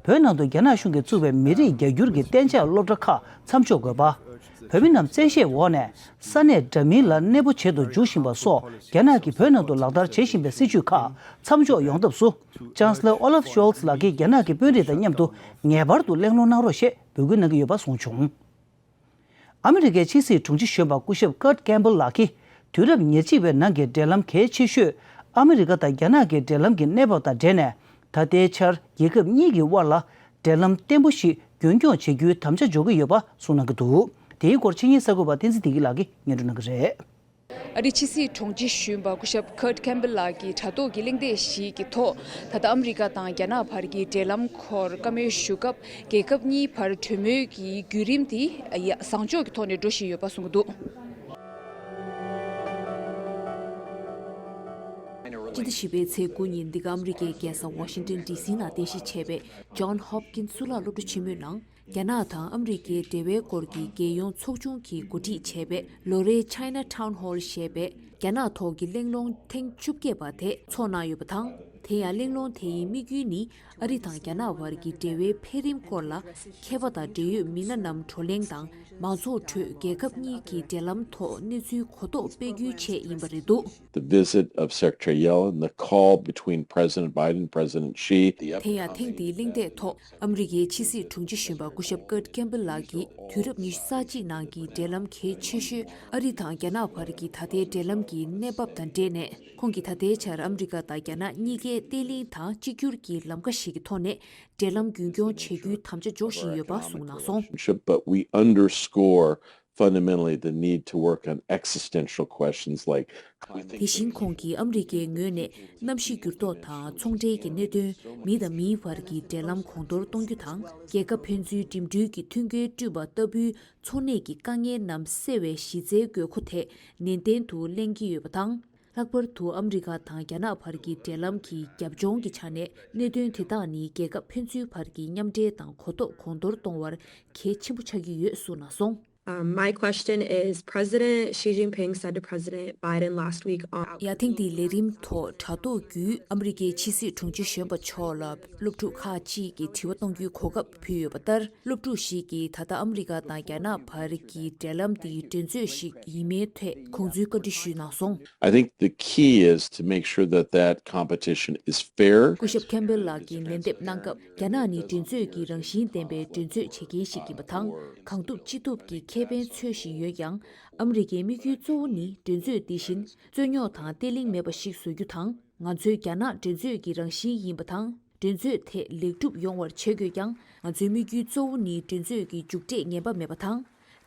བོད་ནང་དུ་རྒྱ་ནག་གཞུང་གིས་བཙུགས་པའི་མི་རིགས་རྒྱ་སྒྱུར་གྱི་གཏན་འཇགས་སློབ་གྲྭ་ཁག་མཚམས་འཇོག་དགོས་པ། བོད་མི་རྣམས་བཙན་ཤེད་འོག་ནས་ས་གནས་འདྲ་མིན་ལ་གནས་སྤོ་བྱེད་དུ་འཇུག་བཞིན་པ་སོགས་རྒྱ་ནག་གིས་བོད་ནང་དུ་ལག་བསྟར་བྱེད་བཞིན་པའི་སྲིད་ཇུས་ཁག་མཚམས་འཇོག་ཡོང་ཐབས་སུ། ཅཱན་སི་ལར་ཨོ་ལཱབ་ཤོལ་ཚ་ལགས་ཀྱིས་རྒྱ་ནག་གི་དཔོན་རིགས་དང་མཉམ་དུ་ངེས་པར་དུ་གླེང་སློང་གནང་རོགས་ཞེས་འབོད་སྐུལ་གནང་གི་ཡོད་པ་གསུངས་བྱུང་། ཨ་མི་རི་ཀའི་ཕྱི་སྲིད་དྲུང་ཆེ་གཞོན་པ་སྐུ་ཞབས་ཀར་ཀེམ་པལ་ལགས་ཀྱིས། དུས་རབས་ཉེར་གཅིག་པའི་ནང་གི་འབྲེལ་ལམ་གལ་ཆེ་ཤོས། ཨ་མི་རི་ཀ་དང་རྒྱ་ནག་གི་འབྲེལ་ལམ་གྱི་གནས་བབ་དང་འབྲེལ་ནས། ད་ལྟའི་ཆར་རྒྱལ་ཁབ་གཉིས་ཀྱི་དབར་ལ། འབྲེལ་ལམ་བརྟན་པོ་ཞིག་རྒྱུན་འཁྱོངས་བྱེད་རྒྱུའི་དམ་བཅའ་འཇོག་གི་ཡོད་པ་གསུངས་གནང་གི་འདུག་དེའི་སྐོར་ཆིངས་ཡིག་གསར་འགོད་པ་བསྟན་འཛིན་བདེ་སྐྱིད་ལགས་ཀྱིས་སྙན་སྒྲོན་གནང་གི་རེད། ཨ་རིའི་ཕྱི་སྲིད་དྲུང་ཆེ་གཞོན་པ་སྐུ་ཞབས་ཀར་ཀེམ་པལ་ལགས་ཀྱིས་དྲ་ཐོག་གི་གླེང་སྟེགས་ཤིག་གི་ཐོག་ད་ལྟ་ཨ་མི་རི་ཀ་དང་རྒྱ་ནག་བར་གྱི་འབྲེལ་ལམ་སྐོར་བཀའ་མོལ་ཞུ་སྐབས། རྒྱལ་ཁབ་གཉིས་བར་གྲོས་མོལ་གྱི་བརྒྱུད་རིམ་དེ་བཟང་ཕྱོགས་ཀྱི་ཐོག་ནས་འགྲོ་བཞིན་ཡོད་པ་གསུངས་ཀྱི་འདུག་སྤྱི་ཟླ་བཞི་པའི་ཚེས་དགུ་ཉིན་འདི་ག་ཨ་མི་རི་ཀའི་རྒྱལ་ས་ཝ་ཤིང་ཏོན་ཌི་སི་ནང་རྟེན་གཞི་བྱས་པའི་ཇོན་ཧོབ་ཀིན་གཙུག་ལག་སློབ་གྲྭ་ཆེན་མོའི་ནང་། རྒྱ་ནག་དང་ཨ་མི་རི་ཀའི་འབྲེལ་བའི་སྐོར་གྱི་རྒྱལ་ཡོངས་ཚོགས་ཆུང་གིས་གོ་སྒྲིག་བྱས་པའི་ལོ་རེའི་China Town Hall ཞེས་པའི་རྒྱ་ནག་ཐོག་གི་གླེང་སློང་ཐེངས་བཅོ་བརྒྱད་པ་དེ་ཚོགས་གནང་ཡོད་པ་དང་། དེ་ཡང་གླེང་སློང་དེའི་དམིགས་ཡུལ་ནི་ཨ་རི་དང་རྒྱ་ནག་བར་གྱི་འབྲེལ་བའི་འཕེལ་རིམ་སྐོར་ལ་མཁས་པ་དང་འབྲེལ་ཡོད་མི་སྣ་རྣམས་བགྲོ་གླེང་དང་མང་ཚོགས་ཁྲོད་རྒྱལ་ཁབ་གཉིས་ཀྱི་འབྲེལ་ལམ་ཐོག་གནས་ཚུལ་གོ་རྟོགས་སྤེལ་རྒྱུའི་ཆེད་ཡིན་པ་རེད་འདུག The visit of Secretary Yellen, the call between President Biden and President Xi. དེ་ཡང་ཐེངས་འདིའི་གླེང་སྟེགས་ཐོག་ཨ་མི་རི་ཀའི་ཕྱི་སྲིད་དྲུང་ཆེ་གཞོན་པ་སྐུ་ཞབས་ཀར་ཀེམ་པལ་ལགས་ཀྱིས་དུས་རབས་ཉི་ཤུ་རྩ་གཅིག་ནང་གི་འབྲེལ་ལམ་གལ་ཆེ་ཤོས་ཨ་རི་དང་རྒྱ་ནག་བར་གྱི་ད་ལྟའི་འབྲེལ་ལམ་གྱི་གནས་བབ་དང་འབྲེལ་ནས། ཁོང་གིས་ད་ལྟའི་ཆར་ཨ་མི་རི་ཀ་དང་རྒྱ་ནག་གཉིས་ཀས་བརྟན་ལྷིང་དང་གཅིག་གྱུར་གྱི་ལམ་ཁ་ཞིག་གི་ཐོག་ནས་འབྲེལ་ལམ་རྒྱུན་འཁྱོངས་བྱེད་རྒྱུའི་དམ་བཅའ་འཇོག་བཞིན་ཡོད་པ་གསུངས་གནང་སོང་། But we underscore fundamentally the need to work on existential questions like དེ་བཞིན་ཁོང་གིས་ཨ་མི་རི་ཀའི་ངོས་ནས་གནམ་གཤིས་འགྱུར་ལྡོག་དང་ཚོང་འབྲེལ་གྱི་གནད་དོན། མི་དང་མིའི་བར་གྱི་འབྲེལ་ལམ་གོང་མཐོར་གཏོང་རྒྱུ་དང་། རྒྱལ་ཁབ་ཕན་ཚུན་འགྲིམ་འགྲུལ་གྱི་མཐུན་རྐྱེན་བསྐྲུན་པ་ལྟ་བུའི་འཚོ་གནས་ཀྱི་དཀའ་ངལ་རྣམས་སེལ་བའི་གཞི་རྩའི་དགོས་མཁོ་དེ་ནན་ཏན་དུ་གླེང་གི་ཡོད་པ་དང་། ལྷག་པར་དུ་ཨ་མི་རི་ཀ་དང་རྒྱ་ནག་བར་གྱི་འབྲེལ་ལམ་གྱི་རྒྱབ་ལྗོངས་ཀྱི་ཆ་ནས་གནད་དོན་དེ་དག་ནི་རྒྱལ་ཁབ་ཕན་ཚུན་བར་གྱི་མཉམ་འབྲེལ་དང་གོ་རྟོགས་གོང་མཐོར་གཏོང་བར་གལ་ཆེན་པོ་ཆགས་ཀྱི་ཡོད་གསུངས་གནང་སོང་། Um, my question is, President Xi Jinping said to President Biden last week on ཡར་ཐེངས་འདིའི་ལས་རིམ་ཐོག་དྲ་ཐོག་བརྒྱུད་ཨ་མི་རི་ཀའི་ཕྱི་སྲིད་དྲུང་ཆེ་གཞོན་པ་མཆོག་ལ་སློབ་ཕྲུག་ཁག་ཅིག་གིས་དྲི་བ་གཏོང་རྒྱུའི་གོ་སྐབས་ཕུལ་ཡོད་པ་ལྟར། སློབ་ཕྲུག་ཞིག་གིས་ད་ལྟ་ཨ་མི་རི་ཀ་དང་རྒྱ་ནག་བར་གྱི་འབྲེལ་ལམ་དེ་འགྲན་རྩོད་ཞིག་ཡིན་མིན་ཐད་ཁོང་ཚོས་བཀའ་འདྲི་ཞུས་གནང་སོང་། I think the key is to make sure that that competition is fair. སྐུ་ཞབས་ཁེམ་བྷེལ་ལགས་ཀྱིས་ལན་འདེབས་གནང་སྐབས། རྒྱ་ནག་ནི་འགྲན་རྩོད་ཀྱི་རང་བཞིན་ལྡན་པའི་འགྲན་རྩོད་བྱེད་མཁན་ཞིག་ཡིན་པ་དང་། གང་ཐུབ་ཅི་ཐུབ་ཀྱིས་ཁེ་ཕན་འཚོལ་བཞིན་ཡོད་ཀྱང་། ཨ་མི་རི་ཀའི་དམིགས་ཡུལ་གཙོ་བོ་ནི་འགྲན་རྩོད་འདི་བཞིན་རྩོད་རྙོག་དང་བརྟན་ལྷིང་མེད་པ་ཞིག་བཟོ་རྒྱུ་དང་། ང་ཚོའི་རྒྱ་ནག་འགྲན་རྩོད་ཀྱི་རང་བཞིན་ཡིན་པ་དང་། འགྲན་རྩོད་དེ་ལེགས་གྲུབ་ཡོང་བར་བྱེད་དགོས་ཀྱང་། ང་ཚོའི་དམིགས་ཡུལ་གཙོ་བོ་ནི་འགྲན་རྩོད་ཀྱི་མཇུག་འབྲས་ངན་པ་མེད་པ་དང་།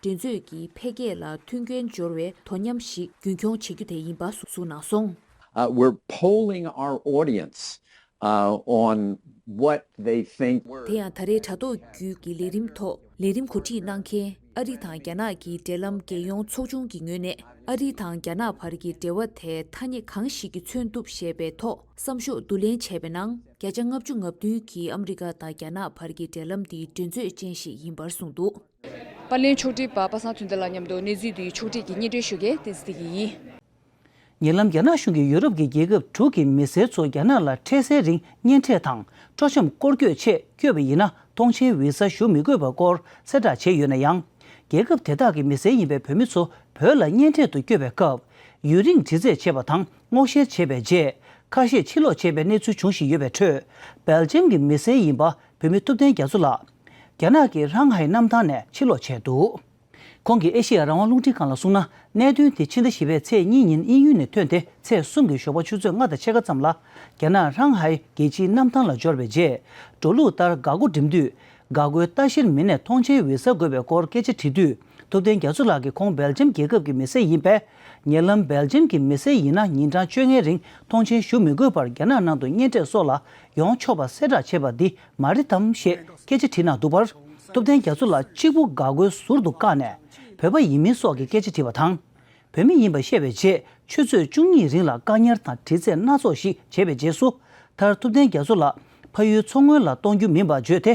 འགྲན་རྩོད་ཀྱི་འཕེལ་རྒྱས་ལ་མཐུན་རྐྱེན་སྦྱོར་བའི་དོ་མཉམ་ཞིག་རྒྱུན་འཁྱོངས་བྱེད་རྒྱུ་དེ་ཡིན་པ་གསུངས་གནང་སོང་། Uh, we're polling our audience, uh, on what they think. དེ་ཡང་ད་རེས་དྲ་ཐོག་བརྒྱུད་ཀྱི་ལས་རིམ་ཐོག་ལས་རིམ་གོ་སྒྲིག་གནང་མཁན་ཨ་རི་དང་རྒྱ་ནག་གི་འབྲེལ་ལམ་རྒྱལ་ཡོངས་ཚོགས་ཆུང་གི་ངོས་ནས། ཨ་རི་དང་རྒྱ་ནག་བར་གྱི་འབྲེལ་བ་དེ་ཐ་སྙད་གང་ཞིག་གིས་མཚོན་ཐུབ་ཞེས་པའི་ཐོག་བསམ་ཤོག་བསྡུ་ལེན་བྱས་པའི་ནང་། བརྒྱ་ཆ་ལྔ་བཅུ་ང་བདུན་གྱིས་ཨ་མི་རི་ཀ་དང་རྒྱ་ནག་བར་གྱི་འབྲེལ་ལམ་དེ་འགྲན་རྩོད་ཅན་ཞིག་ཡིན་པར་གསུངས་འདུག། པར་ལེན་ཕྱོགས་སྒྲིག་པ་པ་སངས་ཚུན་ཚོད་ལགས་མཉམ་དུ་གནས་ཚུལ་འདིའི་ཕྱོགས་སྒྲིག་གི་སྙན་སྒྲོན་ཞུ་མཁན་བསྟན་འཛིན་བདེ་སྐྱིད་ཡིན། ཉེ་ལམ་རྒྱ་ནག་གཞུང་གིས་ཡུ་རོབ་ཀྱི་རྒྱལ་ཁབ་དྲུག་གི་མི་སེར་ཚོ་རྒྱ་ནག་ལ་འཕྲལ་སེལ་རིང་གཉེན་འཕྲད་དང་སྤྲོ་འཆམ་སྐོར་སྐྱོད་ཆེད་བསྐྱོད་པ་ཡིན་ན། ཐོངས་མཆན་བི་ས་ཞུ་མི་དགོས་པའི་སྐོར་གསལ་བསྒྲགས་བྱས་ཡོད་ན་ཡང་། རྒྱལ་ཁབ་དེ་དག་གི་མི་སེར་ཡིན་པའི་བོད་མི་ཚོ་བོད་ལ་གཉེན་འཕྲད་དུ་བསྐྱོད་པའི་སྐབས། ཡུན་རིང་དྲི་རྩད་བྱས་པ་དང་སྔོག་བཤེར་བྱས་པའི་རྗེས། ཁ་ཤས་ཕྱིར་ལོག་བྱས་པའི་གནས་ཚུལ་བྱུང་བཞིན་ཡོད་པའི་ཁྲོད། སྦེལ་ཇམ་གྱི་མི་སེར་ཡིན་པ་བོད་མི་ཐུབ་བསྟན་རྒྱ་མཚོ་ལགས། རྒྱ་ནག་གི་ཧྲང་ཧའེ་གནམ་ཐང་ནས་ཕྱིར་ལོག་བྱས་འདུག། ཁོང་གིས་ཨེ་ཤེ་ཡ་རང་དབང་རླུང་འཕྲིན་ཁང་ལ་གསུངས་ན། གནད་དོན་དེ་ཕྱི་ཟླ་བཞི་པའི་ཚེས་གཉིས་ཉིན་དབྱིན་ཡུལ་ནས་ཐོན་ཏེ་ཚེས་གསུམ་གྱི་ཞོགས་པ་ཆུ་ཚོད་ལྔ་དང་ཕྱེད་ཀ་ཙམ་ལ། རྒྱ་ནག་ཧྲང་ཧའེ་རྒྱལ་སྤྱིའི་གནམ་ཐང་ལ་འབྱོར་བའི་རྗེས། འགྲོ་ལུགས་ལྟར་འགག་སྒོ་འགྲིམ་དུས། འགག་སྒོའི་ལྟ་བཤེར་མི་སྣས་ཐོངས་མཆན་བི་ས་དགོས་པའི་སྐོར་སྐད་ཆ་དྲིས་དུས། ཐུབ་བསྟན་རྒྱ་མཚོ་ལགས་ཀྱིས་ཁོང་སྦེལ་ཇམ་རྒྱལ་ཁབ་ཀྱི་མི་སེར་ཡིན་པས། ཉེ་ལམ་སྦེལ་ཇམ་གྱི་མི་སེར་ཡིན་ན་ཉིན་གྲངས་བཅོ་ལྔའི་རིང་ཐོངས་མཆན་ཞུ་མི་དགོས་པར་རྒྱ་ནག་ནང་དུ་གཉེན་འཕྲད་སོགས་ལ་ཡོང་ཆོག་པ་གསལ་བསྒྲགས་བྱས་པ་འདི་མ་རེད་དམ་ཞེས་སྐད་ཆ་དྲིས་གནང་འདུག་པར། ཐུབ་བསྟན་རྒྱ་མཚོ་ལགས་གཅིག་པུ་འགག་སྒོའི་ཟུར་དུ་བཀག་ནས། བོད་པ་ཡིན་མིན་སོགས་ཀྱི་སྐད་ཆ་དྲིས་པ་དང་། བོད་མི་ཡིན་པ་བཤད་པའི་རྗེས་ཆུ་ཚོད་བཅུ་གཉིས་རིང་ལ་བཀག་ཉར་དང་དྲི་རྩད་སྣ་ཚོགས་ཤིག་བྱས་པའི་རྗེས་སུ། མཐར་ཐུབ་བསྟན་རྒྱ་མཚོ་ལགས་ཕ་ཡུལ་མཚོ་སྔོན་ལ་གཏོང་རྒྱུ་མིན་པ་བརྗོད་དེ།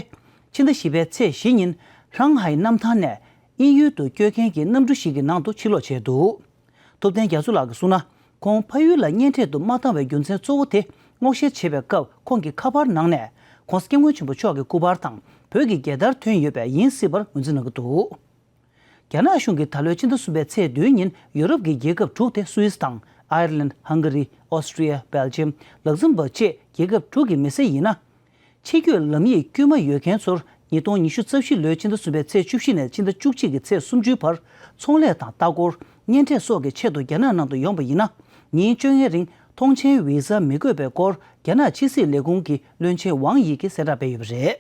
ཕྱི་ཟླ་བཞི་པའི་ཚེས་བཞི་ཉིན་ཧྲང་ཧའེ་གནམ་ཐང་ནས་དབྱིན་ཡུལ་དུ་བསྐྱོད་མཁན་གྱི་གནམ་གྲུ་ཞིག་གི་ནང་དུ་ཕྱིར་ལོག་བྱས་འདུག། ཐུབ་བསྟན་རྒྱ་མཚོ་ལགས་ཀྱིས་གསུངས་ན། ཁོང་ཕ་ཡུལ་ལ་གཉེན་འཕྲད་དུ་མ་བཏང་བའི་རྒྱུ་མཚན་གཙོ་བོ་དེ། སྔོག་བཤེར་བྱེད་པའི་སྐབས་ཁོང་གི་ཁ་པར་ནང་ནས་༸གོང་ས་༸སྐྱབས་མགོན་ཆེན་པོ་མཆོག་གི་སྐུ་པར་དང་བོད་ཀྱི་རྒྱལ་དར་ཐོན་ཡོད་པས་ཡིན་སྲིད་པར་ངོས་འཛིན་གནང་གི་འདུག། རྒྱ་ནག་གཞུང་གིས་ད་ལོའི་ཕྱི་ཟླ་གསུམ་པའི་ཚེས་བདུན་ཉིན་ཡུ་རོབ་ཀྱི་རྒྱལ་ཁབ་དྲུག་སྟེ་སུད་སི་དང་ཨའི་ར་ལན། ཧང་ག་རི། ཨོ་སི་ཀྲི་ཡ། སྦེལ་ཇམ། ལག་ཛམ་བྷག་བཅས་རྒྱལ་ཁབ་དྲུག་གི་མི་སེར་ཡིན་ན། ཕྱི་སྐྱོད་ལམ་ཡིག་དཀྱུས་མ་ཡོད་མཁན་ཚོར་ཉིས་སྟོང་ཉི་ཤུ་རྩ་བཞི་ལོའི་ཕྱི་ཟླ་གསུམ་པའི་ཚེས་བཅུ་བཞི་ནས་ཕྱི་ཟླ་བཅུ་གཅིག་གི་ཚེས་སུམ་ཅུའི་བར་ཚོང་ལས་དང་ལྟ་སྐོར། གཉེན་འཕྲད་སོགས་ཀྱི་ཆེད་དུ་རྒྱ་ནག་ནང་དུ་ཡོང་བ་ཡིན་ན། ཉིན་བཅོ་ལྔའི་རིང་ཐོངས་མཆན་བི་ས་མི་དགོས་པའི་སྐོར་རྒྱ་ནག་ཕྱི་སྲིད་ལས་ཁུངས་ཀྱི་བློན་ཆེན་ཝང་ཡི་གིས་གསལ་བསྒྲགས་སྤེལ་ཡོད་པ་རེད།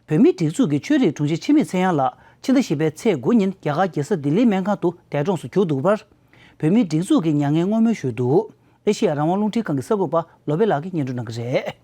བོད་མིའི་སྒྲིག་འཛུགས་ཀྱི་ཆོས་རིག་དྲུང་ཆེ་འཆི་མེད་ཚེ་དབྱངས་ལགས་ཕྱི་ཟླ་བཞི་པའི་ཚེས་དགུ་ཉིན་རྒྱ་གར་རྒྱལ་ས་ལྡི་ལིའི་སྨན་ཁང་དུ་འདས་གྲོངས་སུ་གྱུར་འདུག་པར། བོད་མིའི་སྒྲིག་འཛུགས་ཀྱིས་མྱ་ངན་བསྔོ་སྨོན་ཞུས་འདུག། ཨེ་ཤེ་ཡ་རང་དབང་རླུང་འཕྲིན་ཁང་གི་གསར་འགོད་པ་བློ་བྷེ་ལགས་ཀྱིས་སྙན་སྒྲོན་གནང་གི་རེད།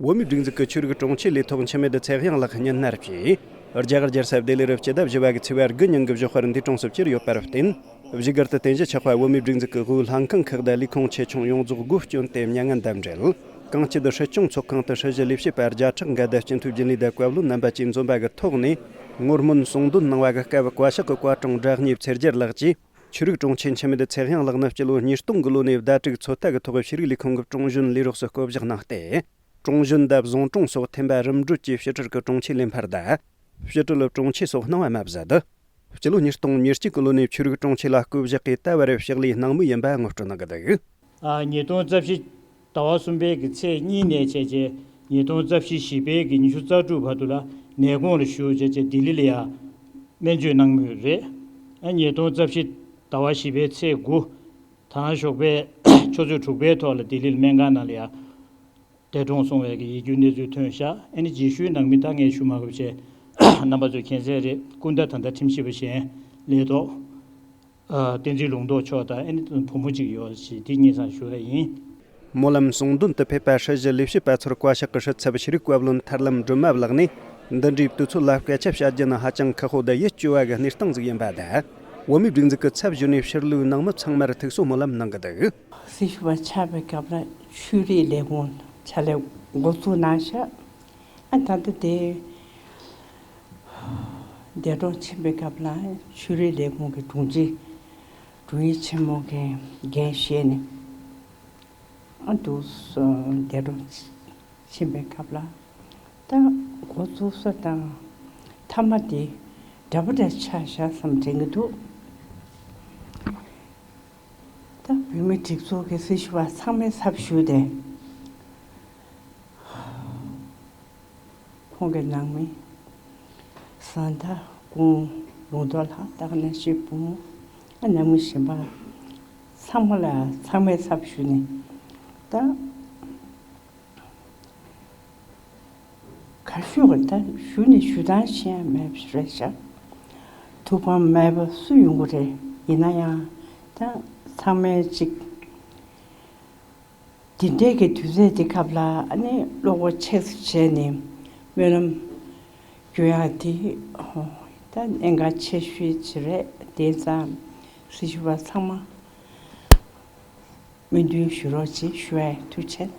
བོད་མིའི་སྒྲིག་འཛུགས་ཀྱི་ཆོས་རིག་དྲུང་ཆེ་ལས་ཐོག་འཆི་མེད་ཚེ་དབྱངས་ལགས་སྙིང་ནར་གྱིས་རྒྱ་གར་རྒྱལ་ས་ལྡི་ལིར་སྤྱི་ཟླ་བཞི་པ་གི་ཚེས་པ་དགུ་ཉིན་གྱི་ཞོགས་པར་འདས་གྲོངས་སུ་གྱུར་ཡོད་པར་བརྟེན། བཞུགས་སྒར་དུ་རྟེན་གཞི་ཆགས་པ་བོད་མིའི་སྒྲིག་འཛུགས་ཀྱི་དབུས་ལྷན་ཁང་ཁག་དང་ལས་ཁུངས་ཆེ་ཆུང་ཡོངས་རྫོགས་སྒོ་བསྐྱོན་ཏེ་མྱ་ངན་འདའ་འབྲེལ། གངས་སྐྱིད་སྲིད་སྐྱོང་ཚོགས་ཁང་དུ་སྲིད་ཞི་ལས་བྱེད་པ་བརྒྱ་ཕྲག་འགའ་དང་སྤྱི་འཐུས་རྒྱུན་ལས་དང་བཀའ་བློན་རྣམ་པ་བཅས་འཛོམས་པ་གི་ཐོག་ནས་ངོ་སྨོན་གསུང་འདོན་གནང་བ་གི་སྐབས་བཀའ་ཤག་གི་བཀའ་དྲུང་བཀྲ་ཉེ་ཚེ་རྒྱལ་ལགས་ཀྱིས། ཆོས་རིག་དྲུང་ཆེ་འཆི་མེད་ཚེ་དབྱངས་ལགས་ནི་སྤྱི་ལོ་ཉིས་སྟོང་གི་ལོ་ནས་ཟླ་དྲུག་ཚོད་ལྟ་གི་ཐོག་ཆོས་རིག་ལས་ཁུངས་ཀྱི་ཀྲུང་གཞོན་ལས་རོགས་སུ་བསྐོ་བཞག་གནང་སྟེ། ཀྲུང་གཞོན་དང་བཟུང་ཀྲུང་སོགས་ཐེམ་པ་རིམ་བགྲོད་ཀྱི་ཕྱི་དྲིལ་གྱི་དྲུང་ཆེ་ལས་འཕར་དང་། ཕྱི་དྲིལ་དྲུང་ཆེ་སོགས་གནང་བ་མ་ཟད། སྤྱི་ལོ་ཉིས་སྟོང་ཉེར་གཅིག་གི་ལོ་ནས་ཆོས་རིག་དྲུང་ཆེ་ལ་བསྐོ་བཞག་གིས་ད་བར་ཕྱག་ལས་གནང་མུས་ཡིན་པ་ངོ་སྤྲོད་གནང་གི་འདུག། ཨ། ཉིས་སྟོང་རྩ་བཞི་ཟླ་བ་གསུམ་པའི་གི་ཚེས་གཉིས་ནས་བྱས་རྗེས་ཉིས་སྟོང་རྩ་བཞི་བཞི་པའི་གི་ཉི་ཤུ་རྩ་དྲུག་བར་དུ་ལ་ནད་ཁོང་ལ་བཞུགས་བྱས་རྗེས་ལྡི་ལི་ལ་ཡ་སྨན་བཅོས་གནང་མུས་རེད། ཨ། ཉིས་སྟོང་རྩ་བཞི་ཟླ་བ་བཞི་པའི་ཚེས་དགུ་དང་ཞོགས་པའི་ཆུ་ཚོད་དྲུག་པའི་ཐོག་ལ་ལྡི་ལིའི་སྨན་ཁང་ནང་ལ་ཡ་འདས་གྲོངས་སོང་བའི་གི་ཡིད་སྐྱོའི་གནས་ཚུལ་ཐོན་ཤག། ཨ་ནི་རྗེས་ཤུལ་ནང་མི་ད་ངས་ཞུ་མ་དགོས་བྱས་རྣམ་པ་ཚོས་མཁྱེན་གསལ་རེད། སྐུ་ཟླ་ད་ལྟ་ཁྲིམས་ཞིབ་པ་གཞན་ལས་ཐོག་ཨ། བསྟན་འཛིན་ལུང་རྟོགས་མཆོག་དང་ཨ་ནི་བུ་མོ་གཅིག་ཡོད་ཞེས་དེ་སྙན་སེང་ཞུ་ཡ་ཡིན། སྨོན་ལམ་གསུང་འདོན་དུ་ཕེབས་པ་སྲིད་ཞི་ལས་བྱེད་པ་ཚོར་བཀའ་ཤག་གི་ཕྱི་ཚབ་ཤེས་རིག་བཀའ་བློན་ཐར་ལམ་སྒྲོལ་མ་ལགས་ནས་འདི་འདྲའི་དུས་ཚོད་ལ་སྐད་ཆ་བཤད་རྒྱུ་ནི་ཧ་ཅང་ཁག་པོ་དང་ཡིད་སྐྱོ་བ་གི་གནས་སྟངས་ཟིག་ཡིན་པ་དང་། བོད་མིའི་སྒྲིག་འཛུགས་ཀྱི་ཚབ་ཞུས་ནས་ཕྱིར་ལོག་གནང་མི་ཚང་མར་ཐུགས་གསོ་སྨོན་ལམ་གནང་གི་འདུག། སྲིད་ཞུ་བ་ཆགས་པའི་སྐབས་ལ་ཆོས་རིག་ལས་ཁུངས་ཕྱག་ལས་འགོ་བཙུགས་གནང་ཤག། ཨ། ད་ལྟ་དེ་ འདས་གྲོངས་ཕྱིན་པའི་སྐབས་ལ་ཆོས་རིག་ལས་ཁུངས་ཀྱི་དྲུང་ཆེ། དྲུང་ཡིག་ཆེན་མོ་གི་འགན་བཞེས་ནས། ཨ་འདུག་སེ་འདས་གྲོངས་ཕྱིན་པའི་སྐབས་ལ། ད་འགོ་བཙུགས་ས་དང་མཐའ་མ་དེ་འདྲ་པོ་འདྲ་ཆགས་བཞག་བསམ་དྲན་གྱི་འདུག་ད་བོད་མི་སྒྲིག་འཛུགས་ཀྱི་སྲི་ཞུ་བ་ཚང་མའི་ཚབ་ཞུས་ཏེ། ཁོང་གི་ནང་མི་བཟའ་ཟླ་སྐུ་ངོ་ལུང་རྟོགས་ལགས། ད་ག་ནང་བཞིན་བུ་མོ། ཨ་ནང་མི་གཞན་པ་ཚང་མ་ལ་ཚང་མའི་ཚབ་ཞུས་ནས། ད་ག་ཞུ་གི། ད་ཞུ་ནས་ཞུ་སྟངས་ཤེས་ཡ་མེད་པ་རེད་ཤག་ཐུགས་ཕམ་མེད་པ་སུ་ཡོང་གི་རེད། ཡིན་ན་ཡང་ད་ཚང་མས་ཅིག་འདི་འདྲའི་གི་དུས་ཚོད་འདི་སྐབས་ལ་ཨ་ནི་བློ་ཁོག་ཆེ་ཙམ་བྱས་ནས་སྨོན་ལམ་སྐྱོན་ཡག་དེ། ཧོ། ད་གནད་འགག་ཆེ་ཤོས་ཅིག་རེད། དེ་ཙང་སྲི་ཞུ་བ་ཚང་མ་སྨོན་འདུན་ཞུ་རོགས་བྱེད་ཞུ་བའི་ཐུགས་རྗེ་ཆེ།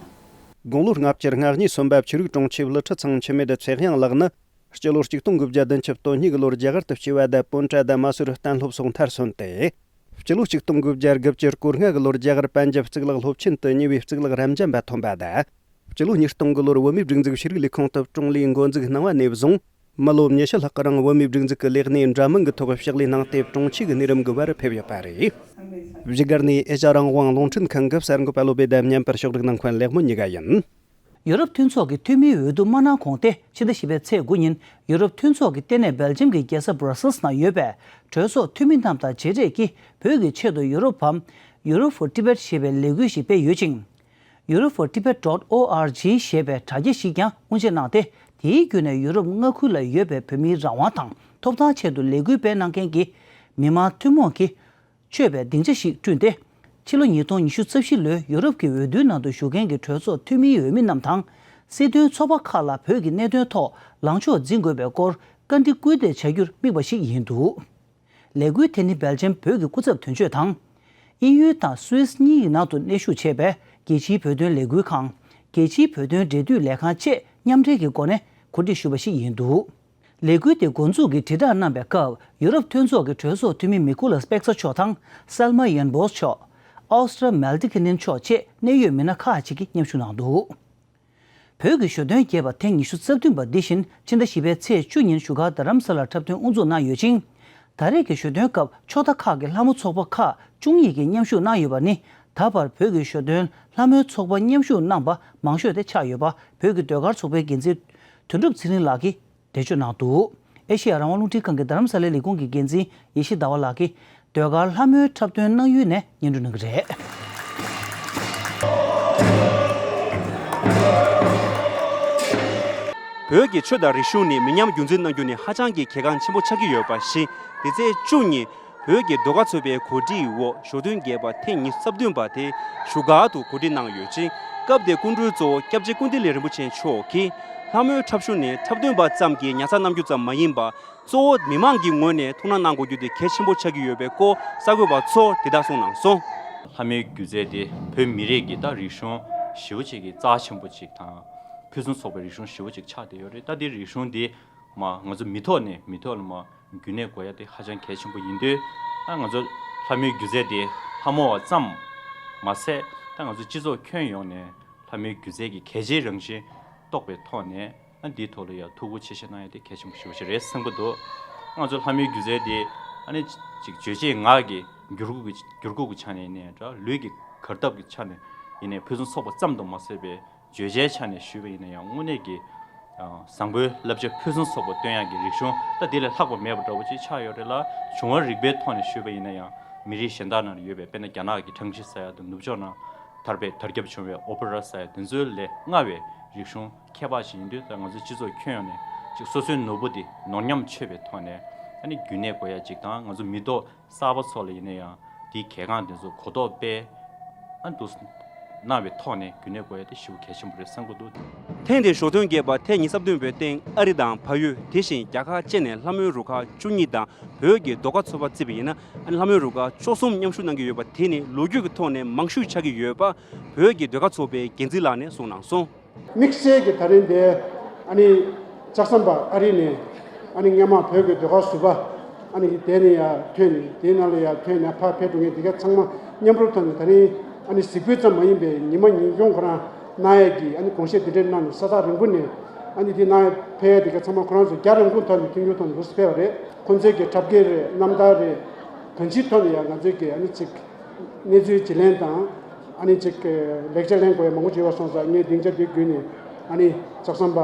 དགུང་ལོ་ལྔ་བཅུ་ང་གཉིས་སོན་པ་ཆོས་རིག་དྲུང་ཆེ་བློ་གྲོས་ཚང་འཆི་མེད་ཚེ་དབྱངས་ལགས་ནི། སྤྱི་ལོ་ཆིག་སྟོང་དགུ་བརྒྱ་བདུན་ཅུ་དོན་གཉིས་ཀྱི་ལོར་རྒྱ་གར་དུ་སྐྱེས་པ་དང་། པོན་ཀྲ་དང་མ་སུ་རི་གཏན་སློབ་སོགས་མཐར་སོན་ཏེ། སྤྱི་ལོ་ཆིག་སྟོང་དགུ་བརྒྱ་དགུ་བཅུ་གོ་ལྔ་གི་ལོར་རྒྱ་གར་པན་ཇབ་གཙུག་ལག་སློབ་ཆེན་དུ་གཉིས་པའི་གཙུག་ལག་རབ་འབྱམས་པ་ཐོན་པ་དང་། སྤྱི་ལོ་ཉིས་སྟོང་གི་ལོར་བོད་མིའི་སྒྲིག་འཛུགས་ཤེས་རིག་ལས་ཁུངས་སུ་དྲུང་ལས་འགོ་འཛུགས་གནང་བ་ནས་བཟུང་། མི་ལོ་ཉི་ཤུ་ལྷག་གི་རིང་བོད་མིའི་སྒྲིག་འཛུགས་ཀྱི་ལས་གནས་འདྲ་མིན་གྱི་ཐོག་ཕྱག་ལས་གནང་སྟེ། དྲུང་ཆེ་གི་གནས་རིམ་གྱི་བར་ཕེབས་ཡོད་པ་རེད། བཞུགས་སྒར་ནས་ཨེ་ཤ་ཡ་རང་དབང་རླུང་འཕྲིན་ཁང་གི་གསར་འགོད་པ་བློ་བྷེ་དང་མཉམ་པར་ཕྱོགས་སྒྲིག་གནང་མཁན་ལེགས་སྨོན་གཉིས་ཀ་ཡིན། ཡུ་རོབ་མཐུན་ཚོགས་ཀྱི་འཐུས་མིའི་འོས་བསྡུ་མ་གནང་གོང་སྟེ། ཕྱི་ཟླ་བཞི་པའི་ཚེས་དགུ་ཉིན་ཡུ་རོབ་མཐུན་ཚོགས་ཀྱི་ལྟེ་གནས་སྦེལ་ཇམ་གྱི་རྒྱལ་ས་Brussels་ནང་ཡོད་པའི་གྲོས་ཚོགས་འཐུས་མི་རྣམས་དང་མཇལ་འཕྲད་ཀྱིས། བོད་ཀྱི་ཆེད་དུ་ཡུ་རོབ་བམ་Europe for Tibet་ཞེས་པའི་ལས་འགུལ་ཞིག་སྤེལ་ཡོད་ཅིང་། Europe for Tibet dot org་ཞེས་པའི་དྲ་རྒྱ་ཞིག་ཀྱང་དབུ་འབྱེད་གནང་སྟེ། དེའི་བརྒྱུད་ནས་ཡུ་རོབ་མངའ་ཁུལ་ལ་ཡོད་པའི་བོད་མིའི་རང་དབང་དང་ཐོབ་ཐང་ཆེད་དུ་ལས་འགུལ་སྤེལ་གནང་མཁན་གྱི་མི་མང་ཐུན་མོང་གིས་མཆོད་པའི་སྡིངས་ཆ་ཞིག་བསྐྲུན་ཏེ། ཕྱི་ལོ་ཉིས་སྟོང་ཉི་ཤུ་རྩ་བཞི་ལོའི་ཡུ་རོབ་ཀྱི་འོས་བསྡུའི་ནང་དུ་ཞུགས་མཁན་གྱི་གྲོས་ཚོགས་འཐུས་མིའི་འོས་མི་རྣམས་དང་། སྲིད་དོན་ཚོགས་པ་ཁག་ལ་བོད་ཀྱི་གནད་དོན་ཐོག་ལངས་ཕྱོགས་འཛིན་དགོས་པའི་སྐོར་བཀའ་འདྲི་སྐུལ་འདེད་བྱ་རྒྱུར་དམིགས་པ་ཞིག་ཡིན་འདུག་ལས་འགུལ་དེ་ནི་སྦེལ་ཇམ་བོད་ཀྱི་སྐུ་ཚབ་དོན་གཅོད་དང་། དབྱིན་ཡུལ་དང་སུད་སི་གཉིས་ཀྱི་ནང་དུ་གནས་བཞུགས་བྱས་པའི་རྒྱལ་སྤྱིའི་བོད་དོན་ལས་འགུལ་ཁང་། རྒྱལ་སྤྱིའི་བོད་དོན་འབྲེལ་མཐུད་ལས་ཁང་བཅས་མཉམ་འབྲེལ་གྱི་སྒོ་ནས་གོ་སྒྲིག་ཞུས་པ་ཞིག་ཡིན་འདུག་ལས་འགུལ་དེ་འགོ་འཛུགས་ཀྱི་དྲིལ་བསྒྲགས་གནང་བའི་སྐབས། ཡུ་རོབ་མཐུན་ཚོགས་ཀྱི་གྲོས་ཚོགས་འཐུས་མི་མི་ཀུ་ལ་སྤེག་ཚར་མཆོག་དང་། སེལ་མ་ཡན་བོས་མཆོག Austria Maldikinen་མཆོག་བཅས་གནད་ཡོད་མི་སྣ་ཁག་ཅིག་གིས་མཉམ་ཞུགས་གནང་འདུག་བོད་ཀྱི་ཞོ་སྟོན་རྒྱས་པ་ཐེངས་ཉི་ཤུ་རྩ་བདུན་པ་འདི་བཞིན་ཕྱི་ཟླ་བཞི་པའི་ཚེས་བཅུ་ཉིན་བཞུགས་སྒར་རྡ་རམ་ས་ལར་འཁྲབ་སྟོན་དབུ་འཛུགས་གནང་ཡོད་ཅིང་། ད་རེས་ཀྱི་ཞོ་སྟོན་སྐབས་ཕྱོགས་མཐའ་ཁག་གི་ལྷ་མོ་ཚོགས་པ་ཁག་བཅུ་གཉིས་ཀྱིས་མཉམ་ཞུགས་གནང་ཡོད་པ་ནི། ད་བར་བོད་ཀྱི་ཞོ་སྟོན་ལྷ་མོའི་ཚོགས་པ་མཉམ་ཞུགས་གནང་པ་མང་ཤོས་དེ་ཆགས་ཡོད་པ། བོད་ཀྱི་ཟློས་གར་ཚོགས་པའི་འགན་འཛིན་དོན་གྲུབ་ཚེ་རིང་ལགས་ཀྱིས་འགྲེལ་བརྗོད་གནང་འདུག་ཨེ་ཤེ་ཡ་རང་དབང་རླུང་འཕྲིན་ཁང་གི་རྡ་རམ་ས་ལའི་ལས་ཁུངས་ཀྱི་འགན་འཛིན་ཡེ་ཤེས་ཟླ་བ་ལགས་ཀྱིས་ཟློས་གར་ལྷ་མོའི་འཁྲབ་སྟོན་གནང་ཡུལ་ནས་སྙན་སྒྲོན་གནང་གི་རེད། བོད་ཀྱི་ཆོས་དང་རིག་གཞུང་ནི་མི་ཉམས་རྒྱུན་འཛིན་གནང་རྒྱུ་ནི་ཧ་ཅང་གི་གལ་འགངས་ཆེན་པོ་ཆགས་ཀྱི་ཡོད་པ་བཞིན། འདི་ཚེས་བཅུ་ཉིན་བོད་ཀྱི་ཟློས་གར་ཚོགས་པའི་གོ་སྒྲིག་འོག་ཞོ་སྟོན་རྒྱས་པ་ཐེངས་ཉི་ཤུ་རྩ་བདུན་པ་དེ་བཞུགས་སྒར་དུ་གོ་སྒྲིག་གནང་ཡོད་ཅིང་། སྐབས་དེར་སྐུ་མགྲོན་གཙོ་བོ་སྐྱབས་རྗེ་ཀུན་བདེ་ལེགས་རིན་པོ་ཆེ་མཆོག་གིས། ལྷ་མོའི་འཁྲབ་གཞུང་ནི་འཁྲབ་སྟོན་པ་ཙམ་གྱིས་ཉར་ཚགས་གནང་རྒྱུ་ཙམ་མ་ཡིན་པར། གཙོ་བོ་མི་མང་གི་ངོས་ནས་ཐུགས་སྣང་གནང་དགོས་རྒྱུ་དེ་གལ་ཆེན་པོ་ཆགས་ཀྱི་ཡོད་པའི་སྐོར་གསར་འགོད་པ་ཚོར་དེ་ལྟར་གསུངས་གནང་སོང་། ལྷ་མོའི་སྒྱུ་རྩལ་དེ་བོད་མི་རིགས་ཀྱི་ད་རིག་གཞུང་ཞེ་པོ་ཅིག་གི་རྩ་ཆེན་པོ་ཅིག་དང་། ཕུན་སུམ་ཚོགས་པའི་རིག་གཞུང་ཞེ་པོ་ཅིག་ཆགས་བསྡད་ཡོད་རེད། ད་དེ་རིག་གཞུང་དེ་མ་ང་ཚོ་མི་ཐོག་ནས་མི་ཐོག་ལ་མ་རྒྱུན་གནས་དགོས་ཡ་དེ་ཧ་ཅང་གལ་ཆེན་པོ་ཡིན་དུས། ཨ་ང་ཚོ་ལྷ་མོའི་སྒྱུ་རྩལ་དེ་ལྷ་མོ་བ་ཙམ་མ་ཟད། ད་ང་ཚོ་སྤྱི་ཚོགས་ཁྱོན་ཡོངས་ནས་ལྷ་མོའི་སྒྱུ་རྩལ་གྱི་གལ་ཆེའི་རང་བཞིན་རྟོགས་པའི་ཐོག་ནས། ཨ་འདིའི་ཐོག་ལ་ཡང་ཐུགས་ཁུར་ཆེ་བཞེས་གནང་ཡ་དེ་གལ་ཆེན་པོ་ཞེ་པོ་ཅིག་རེད་བསམ་གྱི་འདུག་ང་ཚོ་ལྷ་མོའི་སྒྱུ་རྩལ་དེ་ཨ་ནི་ཅིག་བརྗོད་བྱེད་ངག་གི་འགྱུར་ཁུག་གི་འགྱུར་ཁུག་གི་ཆ་ནས་ཡིན་ནའི་འདྲ། ལུས་ཀྱི་གར་སྟབས་ཀྱི་ཆ་ནས་ཡིན་ནའི་ཕུན་སུམ་ཚོགས་པ་ཙམ་དུ་མ་ཟད་པའི་བརྗོད་བྱའི་ཆ་ནས་ཞུས་པ་ཡིན་ན་ཡང་དངོས་གནས་ཀྱི་ཨ་བཟང་པོའི་བསླབ་བྱ་ཕུན་སུམ་ཚོགས་པ་སྟོན་ཡག་གི་རིག་གཞུང་ད་དེ་ལས་ལྷག་པ་མེད་པ་འདྲ་བོ་ཅིག་ཆགས་ཡོད་རེད་ལ། བྱུང་བ་རིག་པའི་ཐོག་ནས་ཞུས་པ་ཡིན་ན་ཡང་མི་རིགས་གཞན་དག་ནང་ལ་ཡོད་པའི་དཔེར་ན་རྒྱ་ནག་གི་ཀྲང་ཤིས་ཟེར་ཡ་དང་ནུབ་ཕྱོགས་ནང་དར་བའི་དར་ཁྱབ་བྱུང་བའི་ཨོ་པེ་ར་ཟེར་ཡ་དེ་ཚོའི་ལས་སྔ་བའི་རིག་གཞུང་ཁྱད་འཕགས་ཤིག་ཡིན་དུས། ད་ང་ཚོའི་སྤྱི་ཚོགས་ཁྱོན་ཡོངས་ནས་ཅིག་སོ་སོའི་ནོར་བུ་འདི་ནོར་ཉམས་ཆོད་པའི་ཐོག་ནས་ཨ་ནི་རྒྱུན་གནས་དགོས་ཡ་ཅིག་དང་། ང་ཚོ་མི་ཐོག་གསར་པ་ཚོ་ལ་ཡིན་ན་ཡང་དེའི་གལ་འགངས་དེ་ཚོ་གོ་རྟོགས་སྤེལ་ཨ་འདུག་གནང་བའི་ཐོག་ནས་རྒྱུན་གནས་དགོས་ཡ་དེ་ཞེ་པོ་གལ་ཆེན་པོ་རེད་བསམ་གྱི་འདུག་ཐེངས་འདིའི་ཞོ་སྟོན་རྒྱས་པ་ཐེངས་ཉི་ཤུ་རྩ་བདུན་པའི་སྟེང་ཨ་རི་དང་བལ་ཡུལ། དེ་བཞིན་རྒྱ་གར་བཅས་ནས་ལྷ་མོའི་རུ་ཁག་བཅུ་གཉིས་དང་བོད་ཀྱི་ཟློས་གར་ཚོགས་པ་བརྩིས་པ་ཡིན་ན། ཨ་ནི་ལྷ་མོའི་རུ་ཁག་བཅུ་གསུམ་མཉམ་ཞུགས་གནང་གི་ཡོད་པ་དེ་ནི་ལོ་རྒྱུས་ཀྱི་ཐོག་ནས་མང་ཤོས་ཆགས་ཀྱི་ཡོད་པ་བོད་ཀྱི་ཟློས་གར་ཚོགས་པའི་འགན་འཛིན་ལགས་ནས་གསུངས་གནང་སོང་། དམིགས་བསལ་གྱི་ད་རིང་འདིར་ཨ་ནི་ལྕགས་ཟམ་པ་ཨ་རི་ནས་ ཨ་ནི་སྔོན་མ་བོད་ཀྱི་ཟློས་གར་ཟུར་པ་ཨ་ནི་དེ་ནས་ཡར་ཐོན་ནས་དེའི་ནང་ལ་ཡར་ཐོན་ནས་ཕར་ཕེབས་འགྲོ་མཁན་དེ་ག་ཚང་མ་མཉམ་རུབ་ཐོག་ནས་ད་རིང་ཨ་ནི་གཟིགས་འབུལ་ཙམ་མ་ཡིན་པའི་ཉི་མ་ཉིན་གུང་ཁོ་རང་གནང་ཡས་ཀྱི་ཨ་ནི་དགོངས་བཞེས་དེ་འདྲའི་གནང་ནས་ས་ཐག་རིང་པོ་ནས་ཨ་ནི་དེ་གནང་ཡས་ཕེབས་ཡས་དེ་ག་ཚང་མ་ཁོ་རང་ཚོ་རྒྱ་རིང་པོ་ཐོག་ནས་མཐུན་འགྱུར་ཐོག་ནས་འདུག་སེ་ཕེབས་པ་རེད། ཁོང་ཚོའི་གི་འཁྲབ་སྐད་རེད། རྣམ་ཐར་རེད། གང་ཅིའི་ཐོག་ནས་ཡང་ང་ཚོའི་གི་ཨ་ནི་ཅིག་གནས་ཚུལ་བརྗེ་ལེན་དང་ཨ་ནི་ཅིག་ལེགས་ཆ་ལེན་དགོས་ཡ་མང་པོ་ཅིག་ཡོད་པ་སོང་ཙང་ངས་སྡིངས་ཆ་འདི་བརྒྱུད་ནས་ཨ་ནི་ལྕགས་ཟམ་པ་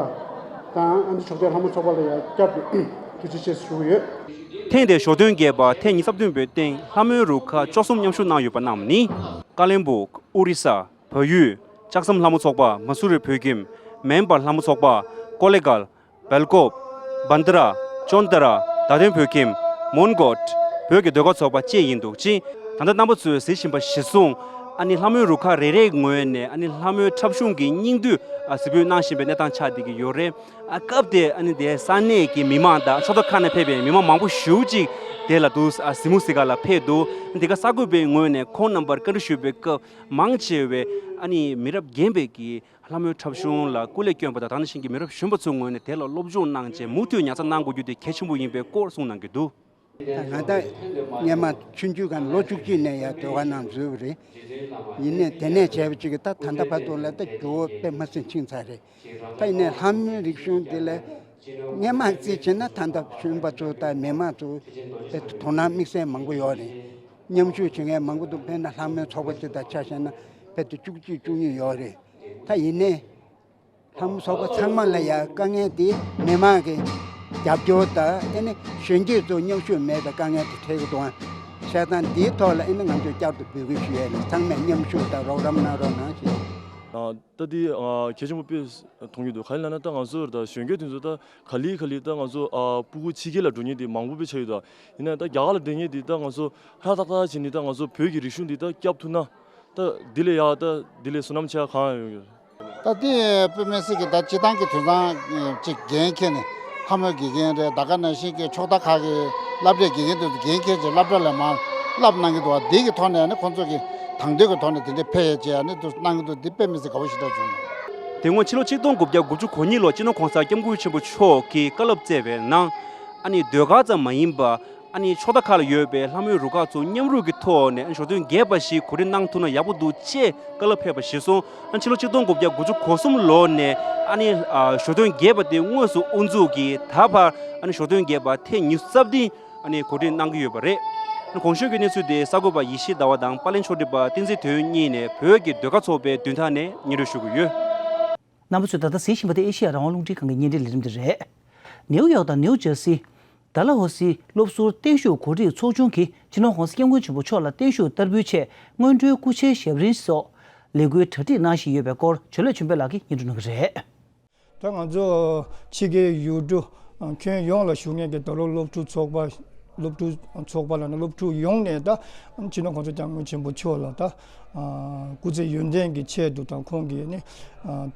དང་ཨ་ནི་ཕྱོགས་མཐའི་ལྷ་མོ་ཚོགས་པ་ལ་ཡང་བསྐྱར་དུ་ཐུགས་རྗེ་ཆེ་ཞུ་གི་ཡོད། ཐེངས་འདིའི་ཞོ་སྟོན་རྒྱས་པ་ཐེངས་ཉི་ཤུ་རྩ་བདུན་པའི་སྟེང་ལྷ་མོའི་རུ་ཁག་བཅུ་གསུམ་མཉམ་ཞུགས་གནང་ཡོད་པ་རྣམས་ནི། ཀ་ལོན་སྦུག་ཨོ་རི་ས། བལ་ཡུལ། ལྕགས་ཟམ་ལྷ་མོ་ཚོགས་པ། མ་སུ་རི་བོད་ཁྱིམ། མེན་པ་ལྷ་མོ་ཚོགས་པ། ཀོ་ལེ་གལ། སྦེལ་ཀོབ། བན་དི་ར། ཅོན་ཏ་ར། བརྡ་དོན་བོད་ཁྱིམ། མོན་གྷོ། བོད་ཀྱི་ཟློས་གར་ཚོགས་པ་བཅས་ཡིན་འདུག་ཅིང་། ད་ལྟ་རྣམ་པ་ཚོས་གཟིགས་བཞིན་པ་གཞིར་བཟུང་། ཨ་ནི་ལྷ་མོའི་རུ་ཁག་རེ་རེའི་ངོས་ནས་ཨ་ནི་ལྷ་མོའི་འཁྲབ་གཞུང་གི་སྙིང་བསྡུས་ཨ་གཟིགས་འབུལ་གནང་བཞིན་པའི་གནས་སྟངས་ཆགས་བསྡད་ཀྱི་ཡོད་རེད། ཨ་སྐབས་དེར་ཨ་ནི་དེའི་ས་གནས་ཀྱི་མི་མང་དང་ཕྱོགས་མཐའ་ཁག་ནས་ཕེབས་པའི་མི་མང་མང་པོ་ཞེ་པོ་ཅིག་དེ་ལ་འདུག་ཨ་གཟིགས་མོ་གཟིགས་ག་ལ་ཕེབས་འདུག་དེ་ག་གསར་འགོད་པའི་ངོས་ནས་ཁོང་རྣམ་པར་བཀའ་འདྲི་ཞུས་པའི་སྐབས། མང་ཆེ་བས་ཨ་ནི་མི་རབས་རྒན་པའི་གི་ལྷ་མོའི་འཁྲབ་གཞུང་ལ་སྐུ་ལས་བསྐྱོན་པ་དང་། ད་ནང་བཞིན་གྱི་མི་རབས་གཞོན་པ་ཚོའི་ངོས་ནས་དེ་ལ་སློབ་སྦྱོང་གནང་རྗེས་མུ་མཐུད་ཉར་ཚགས་གནང་དགོས་རྒྱུ་དེ་གལ་ཆེན་པོ་ཡིན་པའི་སྐོར་གསུངས་གནང་གི་འདུག་ད་ང་ད་སྔོན་མ་ཆུང་ཆུང་སྒང་ལོ་བཅུ་གཅིག་ནས་ཡར་ཟློས་གར་ནང་འཛུལ་བ་རེད། ཡིན་ནའི་དེ་ནས་བྱས་པ་ཅིག་གིས་ད་ད་ལྟ་བར་དུ་ལ་ད་འགྱུར་བ་དཔེ་མ་སྲིད་ཕྱིན་ཚར་རེད། ད་ཡིན་ནའི་ལྷ་མོའི་རིག་གཞུང་དེ་ལ་སྔོན་མ་རྩིས་བྱས་ན་ད་ལྟ་གཞོན་པ་ཚོ་དང་མི་མང་ཚོ་དཔེ་དོ་སྣང་དམིགས་བསལ་མང་པོ་ཡོད་རེད། མཉམ་ཞུགས་བྱེད་མཁན་མང་པོ་འདུག་དཔེར་ན་ལྷ་མོའི་ཚོགས་པ་ཅིག་དང་ཆ་བཞག་ན་ཕལ་ཆེར་བཅུ་གཅིག་བཅུ་གཉིས་ཡོད་རེད། ད་ཡིན་ནའི་ལྷ་མོ་ཚོགས་པ་ཚང་མ་ལ་ཡང་དཀའ་ངལ་དེ་མི་མང་གི་རྒྱབ་སྐྱོར་དང་ཨ་ནི་གཞོན་སྐྱེས་ཚོ་མཉམ་ཞུགས་མེད་པའི་དཀའ་ངལ་དེ་འཕྲད་ཀྱི་འདུག་བཤད་སྟངས་འདིའི་ཐོག་ལ་ཨ་ནི་ང་ཚོས་བསྐྱར་དུ་འབོད་སྐུལ་ཞུ་ཡས་ནི་ཚང་མས་མཉམ་ཞུགས་དང་རོགས་རམ་གནང་རོགས་གནང་ཞེས། ད་འདི་གལ་ཆེན་པོ་དཔེ་མཐོང་གི་འདུག་ག་རེ་ལབ་ན་ད་ང་ཚོ་ད་གཞོན་སྐྱེས་དེ་ཚོ་ད་ག་ལེ་ག་ལེ་ད་ང་ཚོ་ཕྲུ་གུ་ཕྱི་རྒྱལ་ལ་འགྲོ་མཁན་དེ་མང་པོ་དཔེ་ཆགས་ཡོད་ད། ཡིན་ན་ད་རྒྱ་གར་ལ་བསྡད་མཁན་དེ་ད་ང་ཚོ་ཧྲ་ཏག་ཏག་བྱས་ནས་ད་ང་ཚོ་བོད་ཀྱི་རིག་གཞུང་འདི་ད་སྐྱབས་ཐུབ་ན། ད་འདི་ལས་ཡག་ད་འདི་ལས་བསོད་ནམས་ཆེ་གང་ཡོད། ད་དེ་དཔེ་མི་སྲིད་ཀྱི་ད་སྤྱི་བཏང་གི་དུས་བཟང་ཅིག་འགན་འཁྱེར་ནས་ལྷ་མོའི་དགེ་རྒན་རེད། ད་ག་ནང་བཞིན་གྱི་ཕྱོགས་མཐའ་ཁག་གི་སློབ་གྲྭའི་དགེ་རྒན་དེ་ཚོ་འགན་འཁྱེར་བྱས་སློབ་གྲྭ་ལ་མར་བསླབ་གནང་གི་འདུག་བ། འདི་གི་ཐོག་ནས་ནི་ཁོང་ཚོ་གི་དང་དོད་ཀྱི་ཐོག་ནས་དེ་འདྲའི་ཕེབས་ཡས་བྱས་ནི་དུ་གནང་གི་འདུག་འདི་དཔེ་མི་སྲིད་དགའ་པོ་ཞེ་དྲག་བྱུང་། དེ་སྔོན་ཕྱི་ལོ་ཆིག་སྟོང་དགུ་བརྒྱ་དགུ་བཅུ་གོ་གཉིས་ལོར་སྤྱི་ནོར་གོང་ས་སྐྱབས་མགོན་ཆེན་པོ་མཆོག་གིས་བཀའ་སློབ་སྩལ་བའི་ནང་། ཨ་ནི་ཟློས་གར་ཙམ་མ་ཡིན་པ། ཨ་ནི་ཕྱོགས་མཐའ་ཁག་ལ་ཡོད་པའི་ལྷ་མོའི་རུ་ཁག་ཚོ་མཉམ་རུབ་ཀྱི་ཐོག་ནས་ཨ་ནི་ཞོ་སྟོན་རྒྱས་པ་ཞིག་གོ་སྒྲིག་གནང་ཐུབ་ན་ཡག་པོ་འདུག་ཅེས་བཀའ་སློབ་ཕེབས་པ་གཞིར་བཟུང་། ཨ་ནི་ཕྱི་ལོ་ཆིག་སྟོང་དགུ་བརྒྱ་དགུ་བཅུ་གོ་གསུམ་ལོ་ནས་ཨ་ནི་ཨ་ཞོ་སྟོན་རྒྱས་པ་དེ་དངོས་སུ་དབུ་འཛུགས་ཀྱིས་ད་བར་ཨ་ནི་ཞོ་སྟོན་རྒྱས་པ་ཐེངས་ཉི་ཤུ་རྩ་བདུན་ཨ་ནི་གོ་སྒྲིག་གནང་གི་ཡོད་པ་རེད། ཨ་ནི་གོང་ཞུས་ཀྱི་གནས་ཚུལ་དེ་གསར་འགོད་པ་ཡེ་ཤེས་ཟླ་བ་དང་པར་ལེན་ཕྱོགས་སྒྲིག་པ་བསྟན་འཛིན་དོན་གཉིས་ནས་བོད་ཀྱི་ཟློས་གར་ཚོགས་པའི་མདུན་ཐང་ནས་སྙན་སྒྲོན་ཞུ་གི་ཡོད། རྣམ་པ་ཚོས་ད་ལྟ་གཟིགས་བཞིན་པ་དེ་ཨེ་ཤེ་ཡ་རང་དབང་རླུང་འཕྲིན་ཁང་གི་བརྙན་འཕྲིན་ལས་རིམ་དེ་རེད། ནེའུ་ཡོག་དང་ནེའུ་ཇར་སི། ཌལ་ཧོ་སི་སློབ་ཟུར་བརྟན་བཞུགས་གོ་སྒྲིག་ཚོགས་ཆུང་གིས་སྤྱི་ནོར་༸གོང་ས་༸སྐྱབས་མགོན་ཆེན་པོ་མཆོག་ལ་བརྟན་བཞུགས་བསྟར་འབུལ་ཆེད་སྔོན་འགྲོའི་སྐུ་ཕྱྭའི་ཞབས་རིམ་སོགས་ལས་འགུལ་གྲ་སྒྲིག་གནང་བཞིན་ཡོད་པའི་སྐོར་ཇོ་ལེགས་ཆོས་འཕེལ་ལགས་ཀྱིས་སྙན་སྒྲོན་གནང་གི་རེད། ད་ང་ཚོ་ཕྱི་རྒྱལ་ཡུལ་གྲུ་ཁྱོན་ཡོངས་ལ་བཞུགས་མཁན་གྱི་ད་ལོ་སློབ་ཕྲུག་ཚོགས་པ། སློབ་ཕྲུག་ཚོགས་པ་ལ་ནི་སློབ་ཕྲུག་ཡོངས་ནས་ད་སྤྱི་ནོར་༸གོང་ས་༸སྐྱབས་མགོན་ཆེན་པོ་མཆོག་ལ་ད་སྐུ་ཚེ་ཡུན་བརྟན་གྱི་ཆེད་དུ་དང་ཁོང་གི་ནི་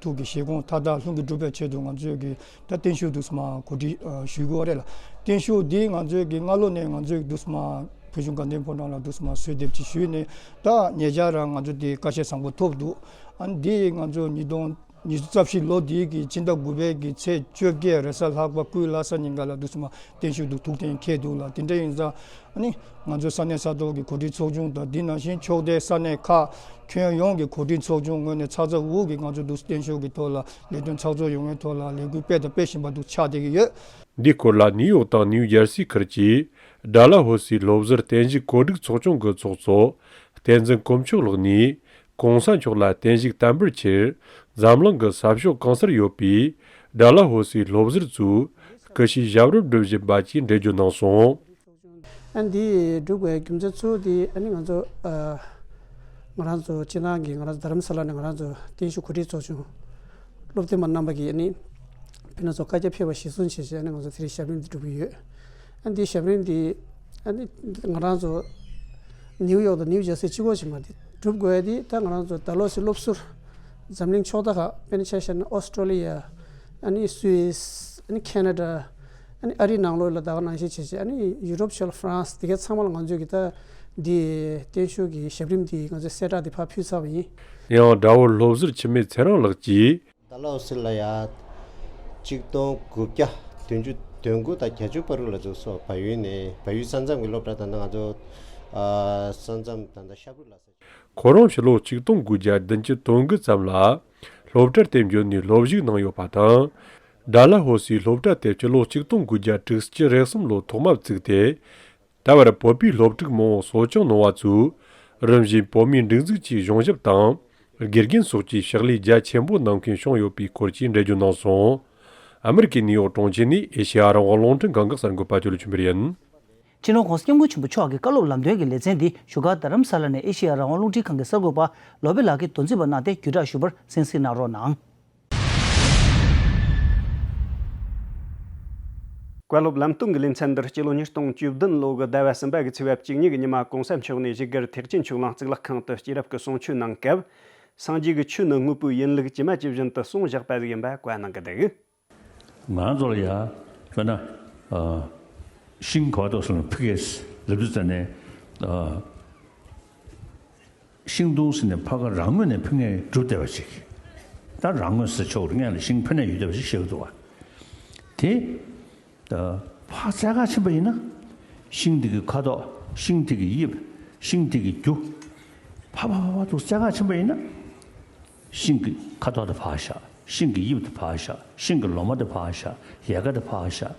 ཐུགས་ཀྱི་བཞེད་དགོངས་མཐའ་དག་ལྷུན་གྱིས་འགྲུབ་པའི་ཆེད་དུ་ང་ཚོས་ཀྱི་ད་བརྟན་བཞུགས་འདུག་སེ་མར་གོ་སྒྲིག་ཞུ་དགོས་རེད་ལ། བརྟན་བཞུགས་འདི་ང་ཚོས་ཀྱི་སྔ་ལོ་ནས་ང་ཚོས་འདུག་སེ་མར་བོད་གཞུང་དགའ་ལྡན་ཕོ་བྲང་ལ་འདུག་སེ་མར་གསོལ་འདེབས་ཅིག་ཞུས་ནས་ད་ཉེ་ཆར་རང་ང་ཚོ་འདི་བཀའ་ཤག་བཟང་པོ་ཐོབ་འདུག་ཨ་ནི་འདི་ང་ཚོ་ཉིས་སྟོང་ཉི་ཤུ་རྩ་བཞི་ལོ་འདི་གི་ཕྱི་ཟླ་དགུ་པའི་གི་ཚེས་བཅོ་བརྒྱད་རེས་གཟའ་ལྷག་པ་སྐུའི་བླ་གཟའ་ཉིན་ག་ལ་འདུག་སེ་མར་བརྟན་བཞུགས་འདུག་ཐུགས་གཏན་འཁེལ་འདུག་ལ། དེ་འདྲ་ཡིན་ཙང་ཨ་ནི་ང་ཚོ་ས་གནས་ས་ཐོག་གི་གོ་སྒྲིག་ཚོགས་ཆུང་དང་འདི་ནང་བཞིན་ཕྱོགས་མཐའི་ས་གནས་ཁག་ཁྱོན་ཡོངས་ཀྱི་གོ་སྒྲིག་ཚོགས་ཆུང་ངོས་ནས་ཚ་ཚ་འུར་འུར་གྱིས་ང་ཚོ་འདུག་བརྟན་བཞུགས་ཀྱི་ཐོག་ལ་ལས་དོན་ཚགས་ཚུད་ཡོང་བའི་ཐོག་ལ་ལས་འགུལ་སྤེལ་དང་སྤེལ་བཞིན་པ་འདུག་ཆགས་བསྡད་ཀྱི་ཡོད། འདི་སྐོར་ལ་ནིའུ་ཡོག་དང་ནིའུ་ཇར་སི་ཁུལ་གྱི་ཌལ་ཧོ་སི་སློབ་ཟུར་བརྟན་བཞུགས་གོ་སྒྲིག་ཚོགས་ཆུང་གི་ཚོགས་གཙོ་བསྟན་འཛིན་དཀོན་མཆོག་ལགས་ནས། གོང་ས་མཆོག་ལ་བརྟན་བཞུགས་བསྟར་འབུལ་ཆེད་འཛམ་གླིང་གི་ས་ཕྱོགས་གང་སར་ཡོད་པའི་ཌལ་ཧོ་སི་སློབ་ཟུར་ཚོས་སྐུ་ཕྱྭའི་ཞབས་རིམ་སྒྲུབ་བཞིན་པ་བཅས་འགྲེལ་བརྗོད་གནང་སོང་། ཨ་འདི་སྒྲུབ་དགོས་རྒྱུ་མཚན་གཙོ་བོ་དེ་ཨ་ནི་ང་ཚོ་ཨ་ང་རང་ཚོ་སྤྱི་བཏང་གི་ང་རང་ཚོ་རྡ་རམ་ས་ལ་ནས་ང་རང་ཚོ་བརྟན་བཞུགས་གོ་སྒྲིག་ཚོགས་ཆུང་སློབ་སྟོན་པ་རྣམ་པ་གིས་ཨ་ནི་ཕི་ན་ཚོ་བཀའ་རྒྱ་ཕེབས་པ་གཞིར་བཟུང་བྱས་བྱས་ཨ་ནི་ང་ཚོ་དེ་རིང་ཞབས་རིམ་འདི་སྒྲུབ་ཀྱི་ཡོད། ཨ་འདི་ཞབས་རིམ་འདི་ཨ་ནི་ང་རང་ཚོ་ནིའུ་ཡོག་དང་ནིའུ་ཇར་སི་གཅིག་པོ་ཞིག་མ་རེད། སྒྲུབ་དགོས་ཡ་དེ་ད་ང་རང་ཚོ་ཌལ་ཧོ་སི་སློབ་ཟུར་འཛམ་གླིང་ཕྱོགས་མཐའ་ཁག་དཔེར་ན་ཆ་བཞག་ན་ཨོ་སི་ཀྲོ་ལི་ཡ། ཨ་ནི་སུད་སི། ཨ་ནི་ཁེ་ན་ཌ། ཨ་ནི་ཨ་རིའི་ནང་ལོགས་ལ་ད་ག་ནང་བཞིན་བྱས་བྱས་ཨ་ནི་ཡུ་རོབ་ཕྱོགས་ལ་ཧྥ་རན་སི་དེ་ག་ཚང་མ་ལ་ང་ཚོས་ཀྱི་ད་འདི་བརྟན་བཞུགས་ཀྱི་ཞབས་རིམ་འདི་ང་ཚོས་གསལ་བསྒྲགས་འདི་ཕར་ཕུལ་ཚར་བ་ཡིན། ཡང་དགྲ་བོ་སློབ་ཟུར་འཆི་མེད་ཚེ་རིང་ལགས་ཀྱིས། ཌལ་ཧོ་སི་ལ་ཡ། ཆིག་སྟོང་དགུ་བརྒྱ་བདུན་ཅུ་ དོན་དགུ་དང་བརྒྱད་ཅུ་པ་རུ་ལ་འཛུགས་སོ། བལ་ཡུལ་ནས་བལ་ཡུལ་ས་མཚམས་ཀྱི་སློབ་གྲྭ་ད་ལྟ་ང་ཚོ་ཨ་ས་མཚམས་ད་ལྟ་ཤབ་རུ་ལ་ས། ཁོ་རང་ཕྱི་ལོ་ཆིག་སྟོང་དགུ་བརྒྱ་བདུན་ཅུ་དོན་དགུ་ཙམ་ལ་སློབ་གྲྭར་དེ་འབྱོར་ནས་སློབ་ཞུགས་གནང་ཡོད་པ་དང་། ཌལ་ཧོ་སིའི་སློབ་གྲྭ་དེ་ཕྱི་ལོ་ཆིག་སྟོང་དགུ་བརྒྱ་དྲུག་ཅུ་རེ་གསུམ་ལོར་ཐོག་མར་བཙུགས་ཏེ། ད་བར་བོད་པའི་སློབ་ཕྲུག་མང་པོ་གསོ་སྐྱོང་གནང་བ་ཚོས། རིམ་བཞིན་བོད་མིའི་སྒྲིག་འཛུགས་ཀྱི་གཞུང་ཞབས་དང་། དགེ་རྒན་སོགས་ཀྱི་ཕྱག་ལས་རྒྱ་ཆེན་པོ་གནང་མཁན་བྱུང་ཡོད་པའི་སྐོར་གྱི་འགྲེལ་བརྗོད་གནང་སོང་། ཨ་མེ་རི་ཀའི་ནིའུ་ཡོག་གྲོང་ཁྱེར་ནས་ཨེ་ཤེ་ཡ་རང་དབང་རླུང་འཕྲིན་ཁང་གི་གསར་འགོད་པ་ཇོ་ལུ་ཆོས་འཕེལ་ཡིན། སྤྱི་ནོར་༸གོང་ས་༸སྐྱབས་མགོན་ཆེན་པོ་མཆོག་གི་བཀའ་སློབ་ལམ་སྟོན་གྱི་ལེ་ཚན་འདི་བཞུགས་སྒར་རྡ་རམ་ས་ལ་ནས་ཨེ་ཤེ་ཡ་རང་དབང་རླུང་འཕྲིན་ཁང་གི་གསར་འགོད་པ་ལོ་པེ་ལགས་ཀྱིས་དོན་ཚན་པ་གནང་སྟེ་བརྒྱུད་བསྒྲགས་ཞུས་པར་གསན་གཟིགས་གནང་རོགས་གནང་། བཀའ་སློབ་ལམ་སྟོན་གྱི་ལེ་ཚན་འདིར་སྤྱི་ལོ་ཉིས་སྟོང་བཅུ་བདུན་ལོ་གི་ཟླ་བ་གསུམ་པ་གི་ཚེས་པ་བཅུ་གཉིས་ཀྱི་ཉི་མ་༸གོང་ས་མཆོག་ནས་བཞུགས་སྒར་ཐེག་ཆེན་ཆོས་གླིང་གཙུག་ལག་ཁང་དུ་སྐྱེས་རབས་ཀྱི་གསུང་ཆོས་གནང་སྐབས། སངས་རྒྱས་ཀྱི་ཆོས་ནི་དངོས་པོའི་ཡིན་ལུགས་ཇི་མ་ཇི་བཞིན་དུ་གསུངས་བཞག་པ་ཟིག་ཡིན་པ་བཀའ་གནང་གི་འདུག། ང་རང་ཚོ་ལ་ཡ། དཔེར་ན། ཨ། ཤིང་ག་བ་ཏོག་སོང་ཕི་གེས་ལབ་དུས་ཙ་ནས། ཨ། ཤིང་སྡོང་ཟེར་ནས་ཕ་ག་རང་ངོས་ནས་ཕི་ངེས་གྲུབ་བསྡད་པ་ཅིག། ད་རང་ངོས་ཟེར་ཆོག་རེད། ངས་ལ་ཤིང་ཕི་ནས་ཡོད་བསྡད་པ་ཅིག་བཤད་ཀྱི་འདུག་བ། དེ། ད་ཕར་བཙལ་ག་ཕྱིན་པ་ཡིན་ན། ཤིང་དེ་གི་ཁ་དོག་ཤིང་དེ་གི་དབྱིབས། ཤིང་དེ་གི་རྒྱུ། ཕ་ཕ་ཕ་ཕ་དུ་བཙལ་ག་ཕྱིན་པ་ཡིན་ན། ཤིང་གི་ཁ་དོག་དེ་ཕར་བཞག། ཤིང་གི་དབྱིབས་དེ་ཕར་བཞག། ཤིང་གི་ལོ་མ་དེ་ཕར་བཞག། ཡལ་ག་དེ་ཕར་བཞག།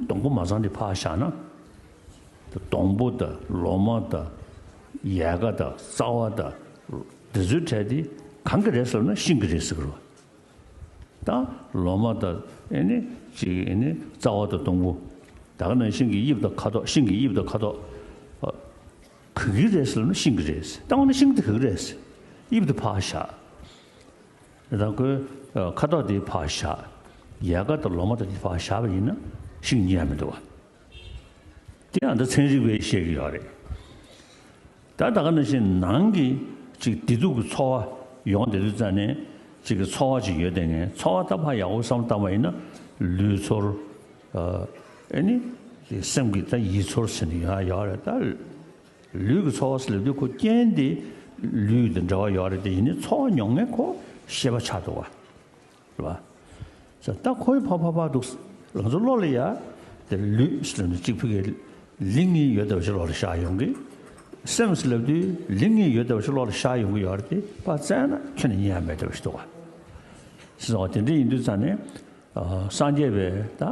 སྡོང་པོ་མ་ཚང་དེ་ཕར་བཞག་ན། སྡོང་པོ་དང་ལོ་མ་དང་། ཡལ་ག་དང་རྩ་བ་དང་། དེ་ཚོའི་གྲས་དེ་གང་གི་རེད་ཟེར་ན་ཤིང་གི་རེད་ཟེར་གི་རེད། ད་ལོ་མ་དང་ཨེ་ནི་ཅིག་ཨེ་ནི་རྩ་བ་དང་སྡོང་པོ། ད་ག་ནང་ཤིང་གི་དབྱིབས་དང་ཁ་དོག་ཤིང་གི་དབྱིབས་དང་ཁ་དོག་ཨ། ག་གི་རེད་ཟེར་ན་ཤིང་གི་རེད། ད་འོ་ན་ཤིང་དེ་ག་གི་རེད། དབྱིབས་དེ་ཕར་བཞག། ད་ཁོའི་ཁ་དོག་དེ་ཕར་བཞག། ཡལ་ག་དང་ལོ་མ་དང་དེ་ཕར་བཞག་པ་ཡིན་ན་ཤིང་རྙེད་ཡ་མི་འདུག་བ། དེ་ཡང་ད་ཚན་རིག་པས་བཤད་ཀྱི་ཡོད་རེད། ད་ད་ག་ནང་བཞིན་ནང་གི་ཅིག་བདེ་སྡུག་གི་ཚོར་བ་ཡོང་བསྡད་དུས་ཙ་ནས་ཅིག་གི་ཚོར་བ་ཅིག་ཡོད་བསྡད་མཁན། ཚོར་བ་ད་ཕར་ཡག་པོ་བསམ་བློ་བཏང་བ་ཡིན་ན་ལུས་ཚོར། ཨ་ནི་སེམས་ཀྱི་ད་ཡིད་ཚོར་ཟེར་ནས་ཡོད་ཡོད་རེད། ད་ལུས་ཀྱི་ཚོར་བ་ཟེར་ལབ་དུས་ཁོ་རྐྱེན་དེ་ལུས་དང་འབྲེལ་བ་ཡོད་རེད། དེ་ཡིན་ནའི་ཚོར་བ་མྱོང་མཁན་ཁོ་ཤེས་པ་ཆགས་འདུག་བ། རེད་བ། ད་ཁོའི་ཕ་ཕ་ཕ་འདུག། ང་ཚོ་བློ་ལ་ཡ། དེ་ལུས་ཟེར་ནས་གཅིག་ཕ་གིའི་ལིང་ངེ་ཡོད་བསྡད་པ་ཞིག་བློ་ལ་ཤར་ཡོང་གི། སེམས་ཟེར་ལབ་དུས་ལིང་ངེ་ཡོད་བསྡད་པ་ཞིག་བློ་ལ་ཤར་ཡོང་གི་ཡོད་རེད་དེ། ཕར་བཙལ་ན་ཁྱོན་ནས་རྙེད་ཡ་མེད་བསྡད་པ་ཞིག་འདུག་བ། ཟེར་བ་དེ་འདྲ་ཡིན་དུས་ཙ་ནས། ཨ། སངས་རྒྱས་པས་ད་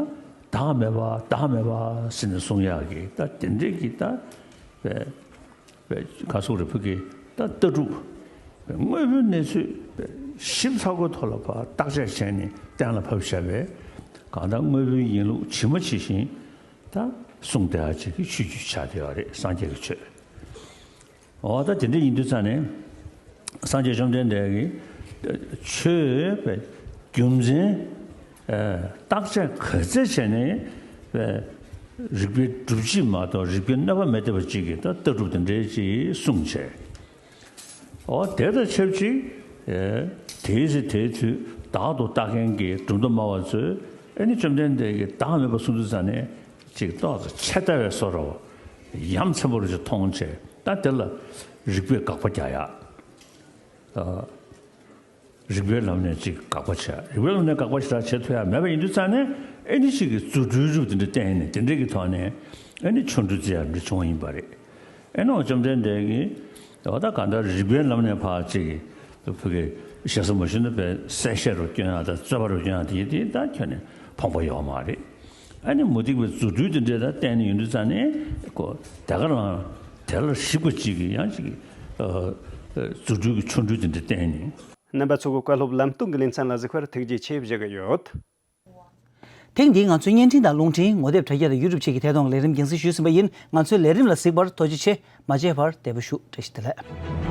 བདག་མེད་པ་བདག་མེད་པ་ཟེར་ནས་གསུང་ཡག་གི་ད་དེ་འདྲས་ཀྱི་ད་བས། བས་ག་སོགས་རེ་ཕུ་གི་ད་ལྟ་གྲུབ། བས་དངོས་པོའི་གནས་ཚུལ་བས་ཞིབ་ཚགས་པོའི་ཐོག་ལ་ཕར་བརྟག་དཔྱད་བྱས་ནས་གཏན་ལ་ཕབ་བཞག་པས། གང་ལྟར་དངོས་པོའི་ཡིན་ལུགས་ཇི་མ་ཇི་བཞིན་ད་གསུངས་བསྡད་ཡག་ཅིག་གི་ཆོས་བརྒྱུད་ཆགས་བསྡད་ཡོད་རེད། སངས་རྒྱས་ཀྱི་ཆོས། འོ་ད་དེ་འདྲ་ཡིན་དུས་ཙ་ནས། སངས་རྒྱས་བཅོམ་ལྡན་འདས་ཀྱིས་ཆོས་པའི་རྒྱུ་མཚན། ཨ། བརྟག་དཔྱད་ག་ཚད་བྱས་ནས་པའི་རིགས་པའི་སྒྲུབ་བྱེད་མ་གཏོགས་རིགས་པའི་གནོད་པ་མེད་བསྡད་པ་ཅིག་གི་ད་ལྟ་གྲུབ་དེ་འདྲའི་ཅིག་གསུངས་བྱས། འོ་དེ་དང་ཆབས་ཅིག། ཨ། དེའི་ཚེ་དེའི་དུས་བདག་ཏུ་བལྟ་མཁན་གྱི་གྲུབ་མཐའ་སྨྲ་བ་ཚོས་ཨེ་ནི་བཅོམ་ལྡན་འདས་ཀྱིས་བདག་མེད་པ་གསུངས་དུས་ཙ་ནས་ཅིག་ཏོག་ཙམ་ཆད་ལྟ་བའི་བཟོ་འདྲ་བོ། ཡ་མཚན་པོ་རུ་ཅིག་མཐོང་བྱས། ད་དེ་ལ་རིགས་པས་དགག་པ་རྒྱག་ཡག། ཨ། རིགས་པའི་ལམ་ནས་ཅིག་དགག་པ་བྱས། རིགས་པའི་ལམ་ནས་དགག་པ་ཞེ་དྲག་བྱེད་ཐུབ་ཡ་མེད་པ་ཡིན་དུས་ཙང་ནས། ཨེ་ནི་ཅིག་གི་རྫུ་འཕྲུལ་རུ་དེ་འདྲ་བསྟན་ནས་དེ་འདྲ་གི་ཐོག་ནས་ཨེ་ནི་ཆོ་འཕྲུལ་རྩེ་ཡ་འདྲ་བྱུང་བ་ཡིན་པ་རེད། ཨེ་ནི་བཅོམ་ལྡན་འདས་ཀྱིས་འོ་ད་གང་ལྟར་རིགས་པའི་ལམ་ནས་ཕར་ཅིག་གི་ཕ་གི་ཞེ་ས་མ་ཞུ་ན་པའི་གསལ་བཤད་རུ་སྐྱོན་ཡ་དང་རྩོད་པ་རུ་སྐྱོན་ཡ་དེ་དེ་ད་ཁྱོན་ནས་ཕོངས་པ་ཡོད་མ་རེད། ཨ་ནི་མུ་སྟེགས་པའི་རྫུ་འཕྲུལ་དེ་འདྲས་ད་བསྟན་ནས་ཡོང་དུས་ཙང་ནས་ཁོ་དེ་ག་རང་དེ་ལ་ཞིབ་པ་ཅིག་གིས་ཡང་ཅིག་གི་ཨ་རྫུ་འཕྲུལ་གྱི་ཆོ་འཕྲུལ་དེ་འདྲས་བསྟན་ནས། རྣམ་པ་ཚོ་གི་བཀའ་སློབ་ལམ་སྟོན་གྱི་ལེ་ཚན་ལ་གཟིགས་པར་ཐུགས་རྗེ་ཆེ་ཞུ་གི་ཡོད། ཐེངས་འདིའི་ང་ཚོའི་བརྙན་འཕྲིན་དང་རླུང་འཕྲིན། ངོ་དེབ་དྲ་རྒྱ་དང་ཡུ་ཊུབ་བཅས་ཀྱི་ཐད་གཏོང་ལས་རིམ་རྒྱང་སྲིང་ཞུས་ཟིན་པ་ཡིན། ང་ཚོའི་ལས་རིམ་ལ་གཟིགས་པར་ཐུགས་རྗེ་ཆེ། མ་བརྗེད་པར་བདེ་པོ་བཞུགས། བཀྲ་ཤིས་བདེ་ལེགས།